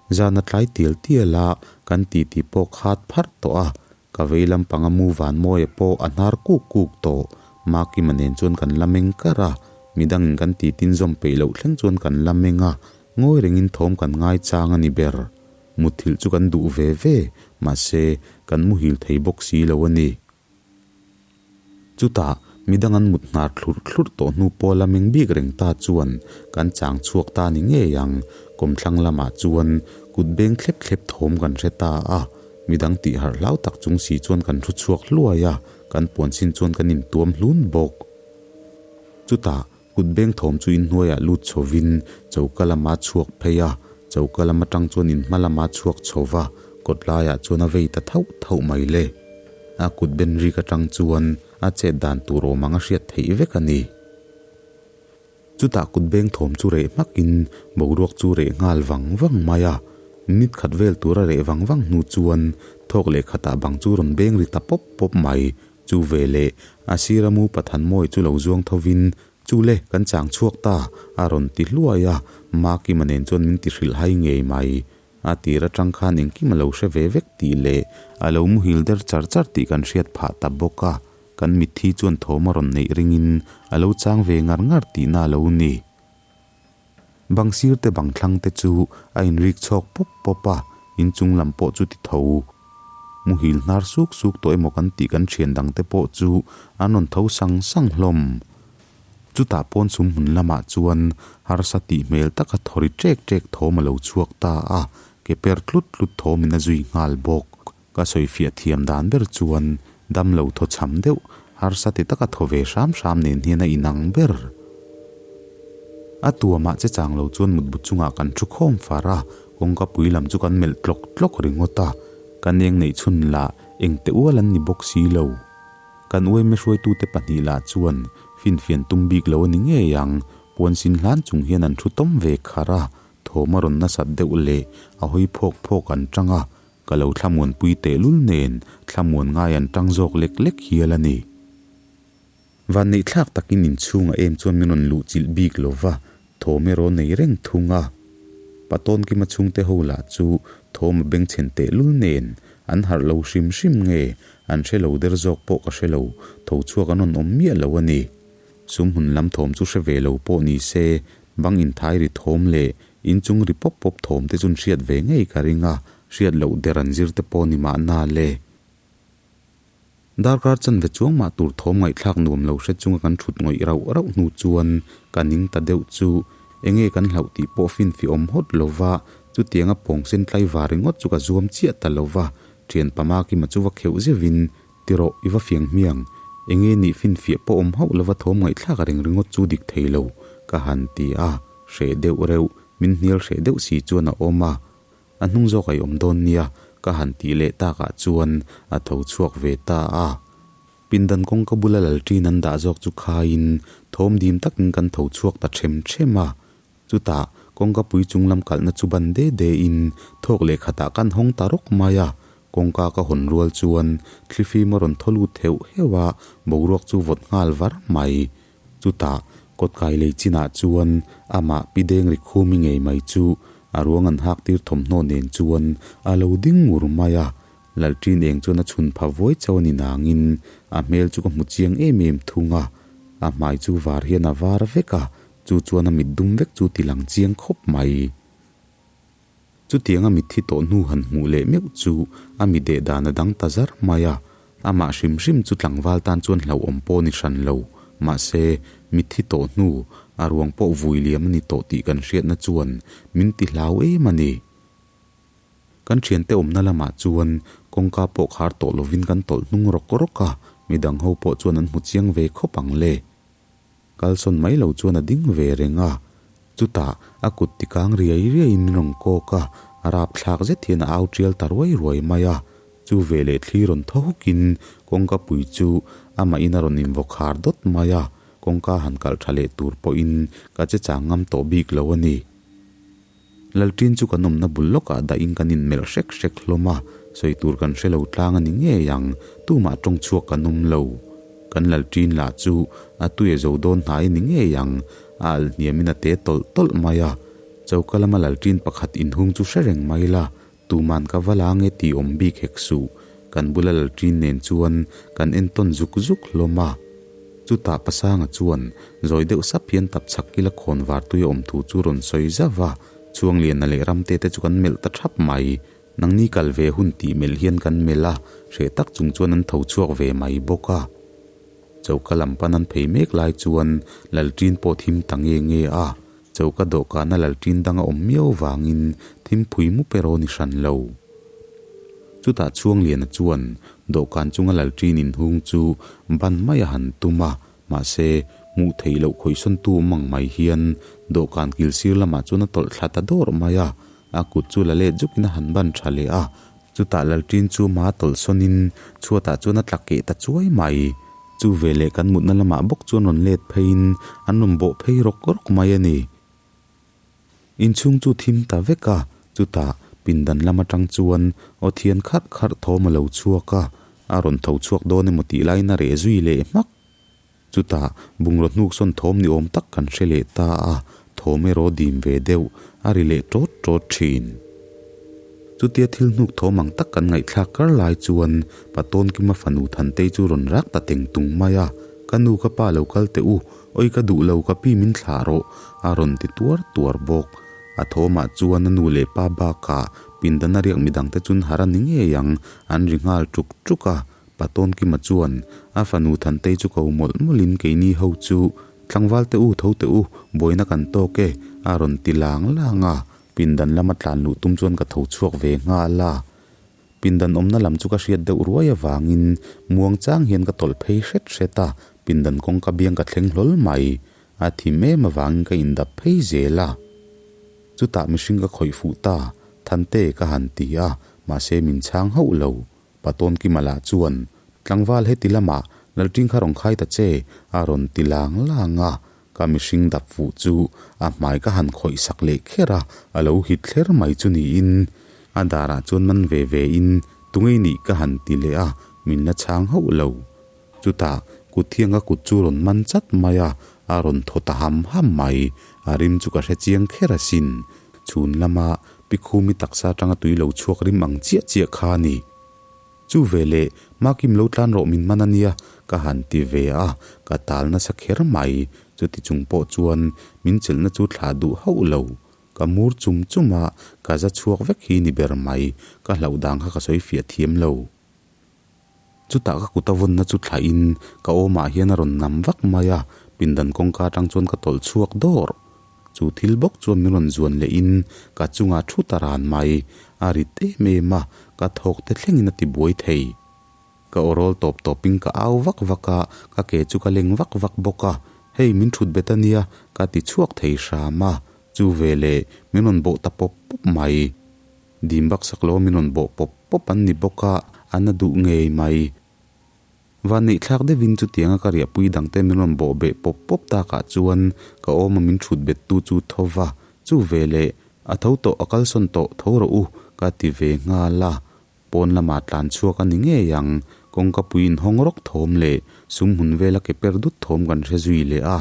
Zan a tlai tial tial a, kan ti ti pawh khat pharh tawh a, ka vei lampanga mu Vanmawia pawh a hnar kuk kuk tawh, Makima nen chuan kan la meng kar a, midangin kan ti tin zawm peih loh thleng chuan kan la meng a, ngawi rengin thawm kan ngai chang a ni ber. Mutthilh chu kan duh ve ve, mahse, kan muhil thei bawk si lo a ni. Chutah, midang an mut hnar thlurh thlurh tawh hnu pawla meng bik reng ta chuan kan chang chhuak ta ni ngei ang, kawmthlang lamah chuan kut beng thlep thlep thawm kan hre ta a, midang tih harh hlau tak chung si chuan kan thu chhuak hluai a, kan puan chin chuan kan intuam hlun bawk. Chutah, Kut beng thawm chu inhnuaiah lut chhovin choka lama chhuak phei a, choka lam atang chuan inhma lama chhuak chho va, kawt laiah chuan a vei ta thauh thauh mai le. A kut ben rik atang chuan a chet dan tur awm ang a hriat theih vek a ni. Chutah kut beng thawm chu reh hmakin boruak chu reh nghal vang vang mai a. Minute khat vel tura reh vang vang hnu chuan thawk leh khatah bang chu rawn beng ri ta pawp pawp mai. Chu veleh a sira mu Pathanmawi chu lo zuang thovin, Chu le, kan chang chhuak ta, a rawn ti hluai a. Makima nen chuan min ti hrilh hai ngei mai. A tir atang khan engkim a lo hre ve vek tih leh a lo muhil der char char tih kan hriat phah ta bawk a, kan mitthi chuan thawm a rawn neih ringin a lo chang ve ngar ngar tihna a lo ni. Bang sir te bang thlang te chu a inrik chhawk pawp pawp a, inchung lam pawh chu ti tho. Muhil hnar suk suk tawh emaw kan tih kan thian dang te pawh chu an rawn tho sang sang hlawm. Chutah pawn sum hmun lamah chuan harsa tih hmel taka thawri ṭek ṭek thawm a lo chhuak ta a, ke per tlut tlut thawmin a zui nghal bawk. Ka sawifiah thiam dan ber chuan dam lo thaw chham deuh, harsa ti taka thaw ve hram hram nen hian a inang ber. A tuamah che chang lo chuan mutbu chungah kan thu khawm far a, kawngka pui lam chu kan melh tlawk tlawk ringawt a, kan eng neih chhun lah engte ual an ni bawk si lo. Kan uaime hruaitute pahnih lah chuan finfian tum bik lo a ni ngei ang, puan sin hlan chung hian an thu tawm ve kharh a, thawm a rawn nasat deuh leh a hawi phawk phawk an tang a, ka lo thlamuanpui tehlul nen thlamuan ngai an tang zawk lek lek hial a ni. Vanneihthlak takin inchhungah em chuan min rawn luh chilh bik lo va, thawm erawh nei reng thung a. Patawn Kima chhungte ho lah chu thawm a bengchhen tehlul nen an harh lo hrim hrim nge an hre lo der zawk pawh ka hre lo, tho chhuak an rawn awm miah lo a ni. Sum hmun lam thawm chu hre ve lo pawh ni se, bang inthai ri thawm leh inchung ri pawp pawp thawm te chuan hriat ve ngei ka ring a, hriat loh der an zir te pawh ni mahna le. Darkar chanve chuang mah tur thawm ngaihthlak nuam lo hre chunga kan thut ngawih rauh rauh hnu chuan ka ning ta deuh chu enge kan hlauh tih pawh finfih awm hawt lo va, chutianga pawng sen tlaivar ringawt chu ka zuam chiah ta lo va, thian pama kima chu va kheuh zeuhin tirawh i va fiang hmiang, enge nih finfiah pawh awm hauh lova thawm ngaihthlak reng ringawt chu dik thei lo ka han ti a, hreh deuh reuh, min hnial hreh deuh si chuan a awm a. A hnung zawk a i awm dawn nia, ka han tih leh takah chuan a tho chhuak ve ta a. Pindan kawngka bula lalṭin an dah zawk chu khaiin thawm dim takin kan tho chhuak ta ṭhem ṭhem a. Chutah kawngka pui chung lam kalhna chu ban de de in thawk leh khatah kan hawng ta rawk mai a. Kawngka ka hawn rual chuan thlifim a rawn thaw lut heuh heuh a, boruak chu vawt nghal var mai. Chutah kawtkai lei chinah chuan amah pi deng ri khumi ngei mai chu a ruang an hak tir thawmhnaw nen chuan a lo ding ngur mai a, Lalṭin eng chuan a chhun pha vuai chauh a ni nangin a hmel chu ka hmu chiang em em thung a, a hmai chu var hian a var vek a, chu chuan a mit dum vek chu ti lang chiang khawp mai. Chutianga mitthi tawh hnu han hmuh leh meuh chu a mi deh dan a dang ta zar mai a, amah hrim hrim chu tlangval tan chuan hlauhawm pawh ni hran lo. Mahse, mitthi tawh hnu, a ruang pawh vui liam a ni tawh tih kan hriatna chuan min ti hlau em a ni. Kan thiante awmna lamah chuan kawngka pawh khar tawh lovin kan tawlh hnung rawk rawk a, midang ho pawh chuan an hmu chiang ve khawp ang le. Kalsawn mai lo chuan a ding ve reng a, chutah a kut ti kang riai riaiin min rawn kawk a, a rapthlak zet hian a au tial ta ruai ruai mai a. Chu veleh thli rawn thaw hukin kawngka pui chu amahin a rawn invaw khar dawt mai a, kawngka han kalh tha leh tur pawhin ka che chang ngam tawh bik lo a ni. Lalṭin chu kan awmna bul lawkah dahin kan inmelh hrek hrek hlawm a, sawi tur kan hre lo tlang a ni ngei ang, tumah tawng chhuak kan awm lo. Kan Lalṭin lah chu a tui a zo dawn hnai a ni ngei ang, a alh hniamin a te tawlh tawlh mai a. Choka lama Lalṭin pakhat inhung chu hre reng mai la, tuman ka va la nge tih awm bik hek suh, kan bula Lalṭin nen chuan kan entawn zuk zuk hlawm a. Chutah Pasanga chuan zawi deuh sap hian tap chhak kila khawn var tui a awm thu chu rawn sawi zauh a, Chuangliana leh Ramte te chu kan melh ta thap mai. Nangni kal ve hun tih melh hian kan melh a, hreh tak chung chuan an tho chhuak ve mai bawk a. Choka lam pan an phei mek lai chuan Lalṭin pawh thim ta nge nge a, choka dawhkana Lalṭin dang a awm miau vangin thim phui mup erawh ni hran lo. Chutah Chhuangliana chuan dawhkan chunga Lalṭin inhung chu ban mai a han tum a, mahse hmuh theih loh khawihsawntu awm ang mai hian dawhkan kil sir lamah chuan a tawlh thla ta dawrh mai a, a kut chu la let zukin a han ban tha leh a, chutah Lalṭin chu ma tawlhsawnin chhuatah chuan a tla keh ta chuai mai. Chu veleh kan mutna lamah bawk chuan rawn let pheiin an rawn bawh phei rawk rawk mai a ni. Inchhung chu thim ta vek a, chutah pindan lam atang chuan aw thian kharh kharh thawm a lo chhuak a, a rawn tho chhuak dawn emaw tih laiin a reh zui leh hmak. Chutah bungraw hnuk sawn thawm ni awm tak kan hre leh ta a, thawm erawh dim ve deuh a ri leh tawt tawt thin. Chutia thil hnuk thawm ang tak kan ngaihthlak kar lai chuan Patawn Kima fanu Thantei chu rawn rak ta teng tung mai a, Ka nu ka pa lo kal teh u, awi ka duh lo ka pi min thlah rawh a rawn ti tuar tuar bawk. A thawmah chuan a nu leh pa bakah pindan a riak midangte chun har a ni ngei ang, an ri nghal tuk tuk a. Patawn Kima chuan a fanu Thantei chu ko mawlh mawlhin keini ho chu tlangval teh u tho teh u buaina kan tawk e a rawn ti lang lang a, pindan lama tlan luh tum chuan ka tho chhuak ve nghal a. Pindan awmna lam chu ka hriat deuh ruai avangin muang chang hian ka tawlh phei hret hret a, pindan kawngka biang ka thleng hlawl mai. A thim em avangin ka indap phei zel a. Chutah mihring ka khawih fuh ta, Thante ka han ti a, mahse min chhang hauh lo. Patawn Kima lah chuan, Tlangval heti lamah Lalṭing kha rawn khai ta che, a rawn ti lang lang a. Ka mihring dap fuh chu a hmai ka han khawih sak leh kher a, a lo hit thler mai chu niin a darah chuan man ve ve in tungei nih ka han ti leh a, min la chhang hauh lo. Chutah kut thianga kut chu rawn man chat mai a, a rawn thaw ta ham ham mai, a rim chu ka hre chiang kher asin. Chhun lama Pikhumi taksa atanga tui lo chhuak rim ang chiah chiah kha a ni. Chu ve leh, Makim lo tlan rawh min man a nia, ka han ti ve a, ka tal nasa kher mai. Chuti chung pawh chuan min chelhna chu thlah duh hauh lo. Ka mur chum chum a, ka za chhuak vek hi ni ber mai, ka hlauh dan kha ka sawi fiah thiam lo. Chutah ka kut a vawnna chu thlahin ka awmah hian a rawn nam vak mai a, pindan kawngka atang chuan ka tawlh chhuak dawr. Chu thil bawk chuan min rawn zuan lehin ka chungah thu ta ran mai, a rit em em a, ka thawk te thlengin a ti buai thei. Ka aw rawl tawp tawpin ka au vak vak a, ka ke chu ka leng vak vak bawk a, hei min thut bet a nia, ka ti chhuak thei hram a, chu veleh min rawn bawh ta pawp pawp mai. Dim baksak lo min rawn bawh pawp pawp an ni bawk a, a na duh ngei mai. Vanneihthlak deuhin chutianga ka riahpui dangte min rawn bawh beh pawp pawp takah chuan ka awma min thut bettu chu tho va, chu veleh a tho tawh a kalsawn tawh tho rawh u ka ti ve nghal a, pawn lamah tlan chhuak a ni ngei ang, kawngka pui inhawng rawk thawm leh sum hmun vela ke per dut thawm kan hre zui leh a.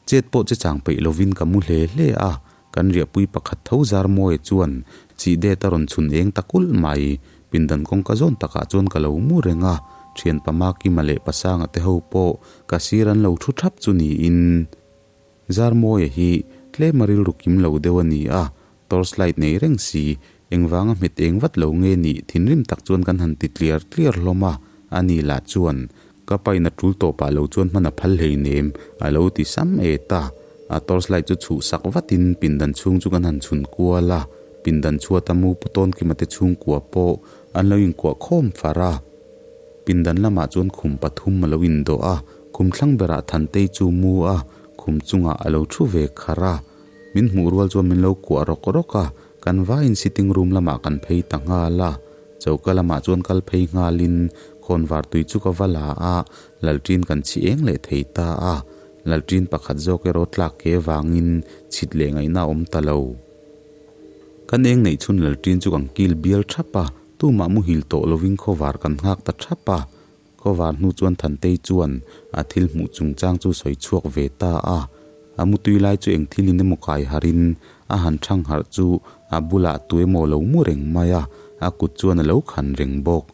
Chet pawh che chang peih lovin ka mu hle hle a, kan riahpui pakhat tho zar mawi chuan chih det a rawn chhun eng ta kulh mai. Pindan kawngka zawn takah chuan ka lo mu reng a, thianpa Makima leh Pasanga te ho pawh ka sir an lo thu thap chu niin. Zar mawia hi tlem a rilru kim lo deuh a ni a, torch light nei reng si, engvanga hmet eng vat lo nge nih thinrim tak chuan kan han ti tliar tliar hlawm a, ani lah chuan Ka pain a tul tawpah lo chuan hman a phal hleinem, a lo ti sam et a. A torch light chu chhuh sak vatin pindan chhung chu kan han chhun kual a, pindan chhuata mu pu tawn kima te chhungkua pawh an lo inkuah khawm far a. Pindan lamah chuan khum pathum a lo indawh a, khum thlang berah Thantei chu mu a, khum chungah a lo thu ve kharh a. Min hmuh rual chuan min lo kuah rawk rawk a, kan vaiin sitting room lamah kan phei ta nghal a. Choka lamah chuan kal phei nghalin khawnvar tui chu ka va la a, lalṭin kan chhi eng leh thei ta a. Lalṭin pakhat zawk erawh tlak ke vangin chhit leh ngaihna a awm ta lo. Kan eng neih chhun lalṭin chu kan kil bial ṭhap a, tumah muhil tawh lovin khawvar kan nghak ta ṭhap a. Khawvar hnu chuan Thantei chuan a thil hmuh chungchang chu sawi chhuak ve ta a. A mutui lai chu eng thil in emaw kai harhin a han thang harh chu a bulah tu emaw lo mu reng mai a, a kut chuan a lo khan reng bawk.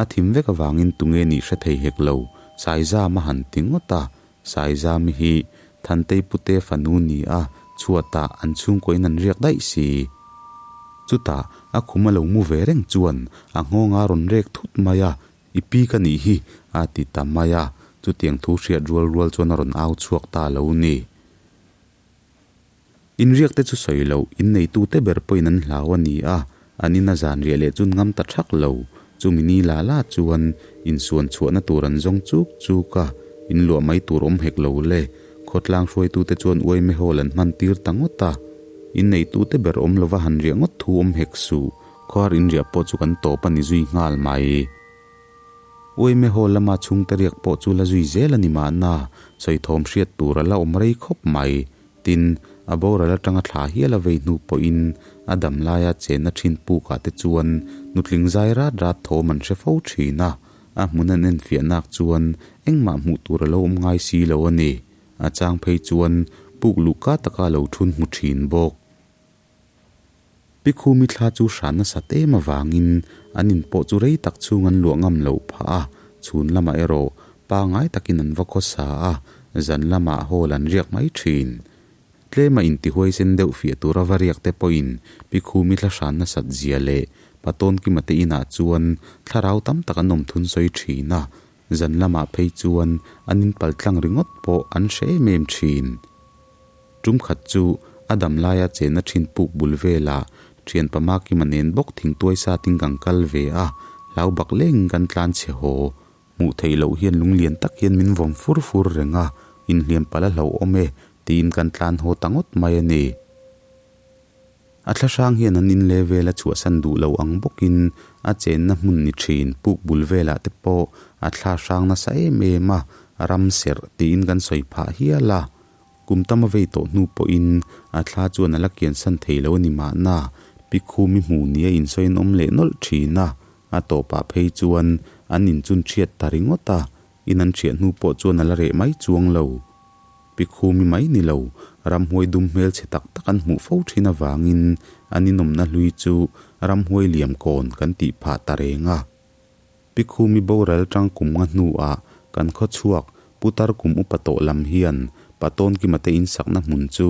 A thim vek avangin tunge nih hre thei hek lo, Saizam a han ti ngawt a. Saizami hi Thantei pute fanu ni a, chhuatah an chhungkuain an riak daih si. Chutah a khum a lo mu ve reng chuan a nghawng a rawn rek thut mai a, I pi ka nih hi, a ti ta mai a, chutiang thu hriat rual rual chuan a rawn au chhuak ta lo ni. Inriak te chu sawi loh, inneitute ber pawhin an hlau a ni a, an ina zan riah leh chun ngam ta thak lo. Chumi ni la la chuan insuan chhuahna tur an zawng chuk chuk a, inluah mai tur awm hek lo le. Khawtlang hruaitute chuan uaime hawl an hman tir ta ngawt a, inneitute ber awm lova han riah ngawt thu awm hek suh, khuar inriah pawh chu kan tawp a ni zui nghal mai. Uaime Hall lama chhungte riak pawh chu la zui zel a ni mahna, sawi thawm hriat tur a la awm rei khawp mai. Tin, a boral atanga thla hial a vei hnu pawhin a dam laia chenna thin pukah te chuan nutling zai rat rat thawm an hre fo thin a, a hmun an enfiahnak chuan engmah hmuh tur a lo awm ngai si lo a ni. A chang phei chuan puk luhka taka lo thun hmu thin bawk. Pi Khumi thla chu hran nasat em avangin an in pawh chu rei tak chhung an luah ngam loh phah a, chhun lamah erawh pangai takin an va khawsa a, zan lamah hall an riak mai thin. Tlema intihuaisen deuh fiah tura va riak te pawhin Pi Khumi thla hran nasat zia leh Patawn Kima te inah chuan thlarau tam tak an awm thun sawi thin a, zan lamah phei chuan an inpal tlang ringawt pawh an hre em em thin. Tum khat chu a dam laia chenna thin puk bul velah thian pama Kima nen bawk thingtuai satin kan kal ve a, hlau bak lengin kan tlan chhe haw. Hmuh theih loh hian lunglian tak hian min vawm fur fur reng a, inhliam palh a hlauhawm e tiin kan tlan haw ta ngawt mai a ni. A thlahrang hian an in leh vel a chhuahsan duh lo ang bawkin a chenna hmun ni thin puk bul velah te pawh a thla hrang nasa em em a, ram serh tiin kan sawi phah hial a. Kum tam a vei tawh hnu pawhin a thla chuan a la kiansan thei lo a ni mahna, Pi Khumi hmu nia insawi an awm leh nawlh thin a, a tawpah phei chuan an inchun thiat ta ringawt a, in an thiah hnu pawh chuan a la reh mai chuang lo. Pi Khumi mai ni lo, ramhuai dum hmelchhe tak tak an hmuh fo thin avangin an inawmna hlui chu ramhuai liam kawn kan tih phah ta reng a. Pi Khumi boral tang kum nga hnuah kan khawchhuak putar kum upa tawh lam hian Patawn Kima te insakna hmun chu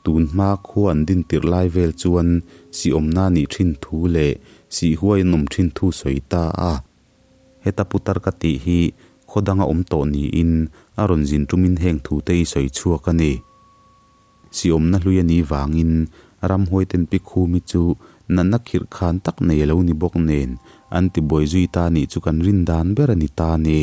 tun hma khua an din tirh lai vel chuan sihawmna nih thin thu leh sihhuai an awm thin thu sawi ta a. Heta putar ka tih hi khaw danga awm tawh niin a rawn zin tumin heng thu te i sawi chhuak a ni. Siawmna hlui a nih vangin ramhuai ten Pi Khumi chu natna khirh khan tak nei a lo ni bawk nen an tibuai zui ta nih chu kan rin dan ber a ni ta a ni.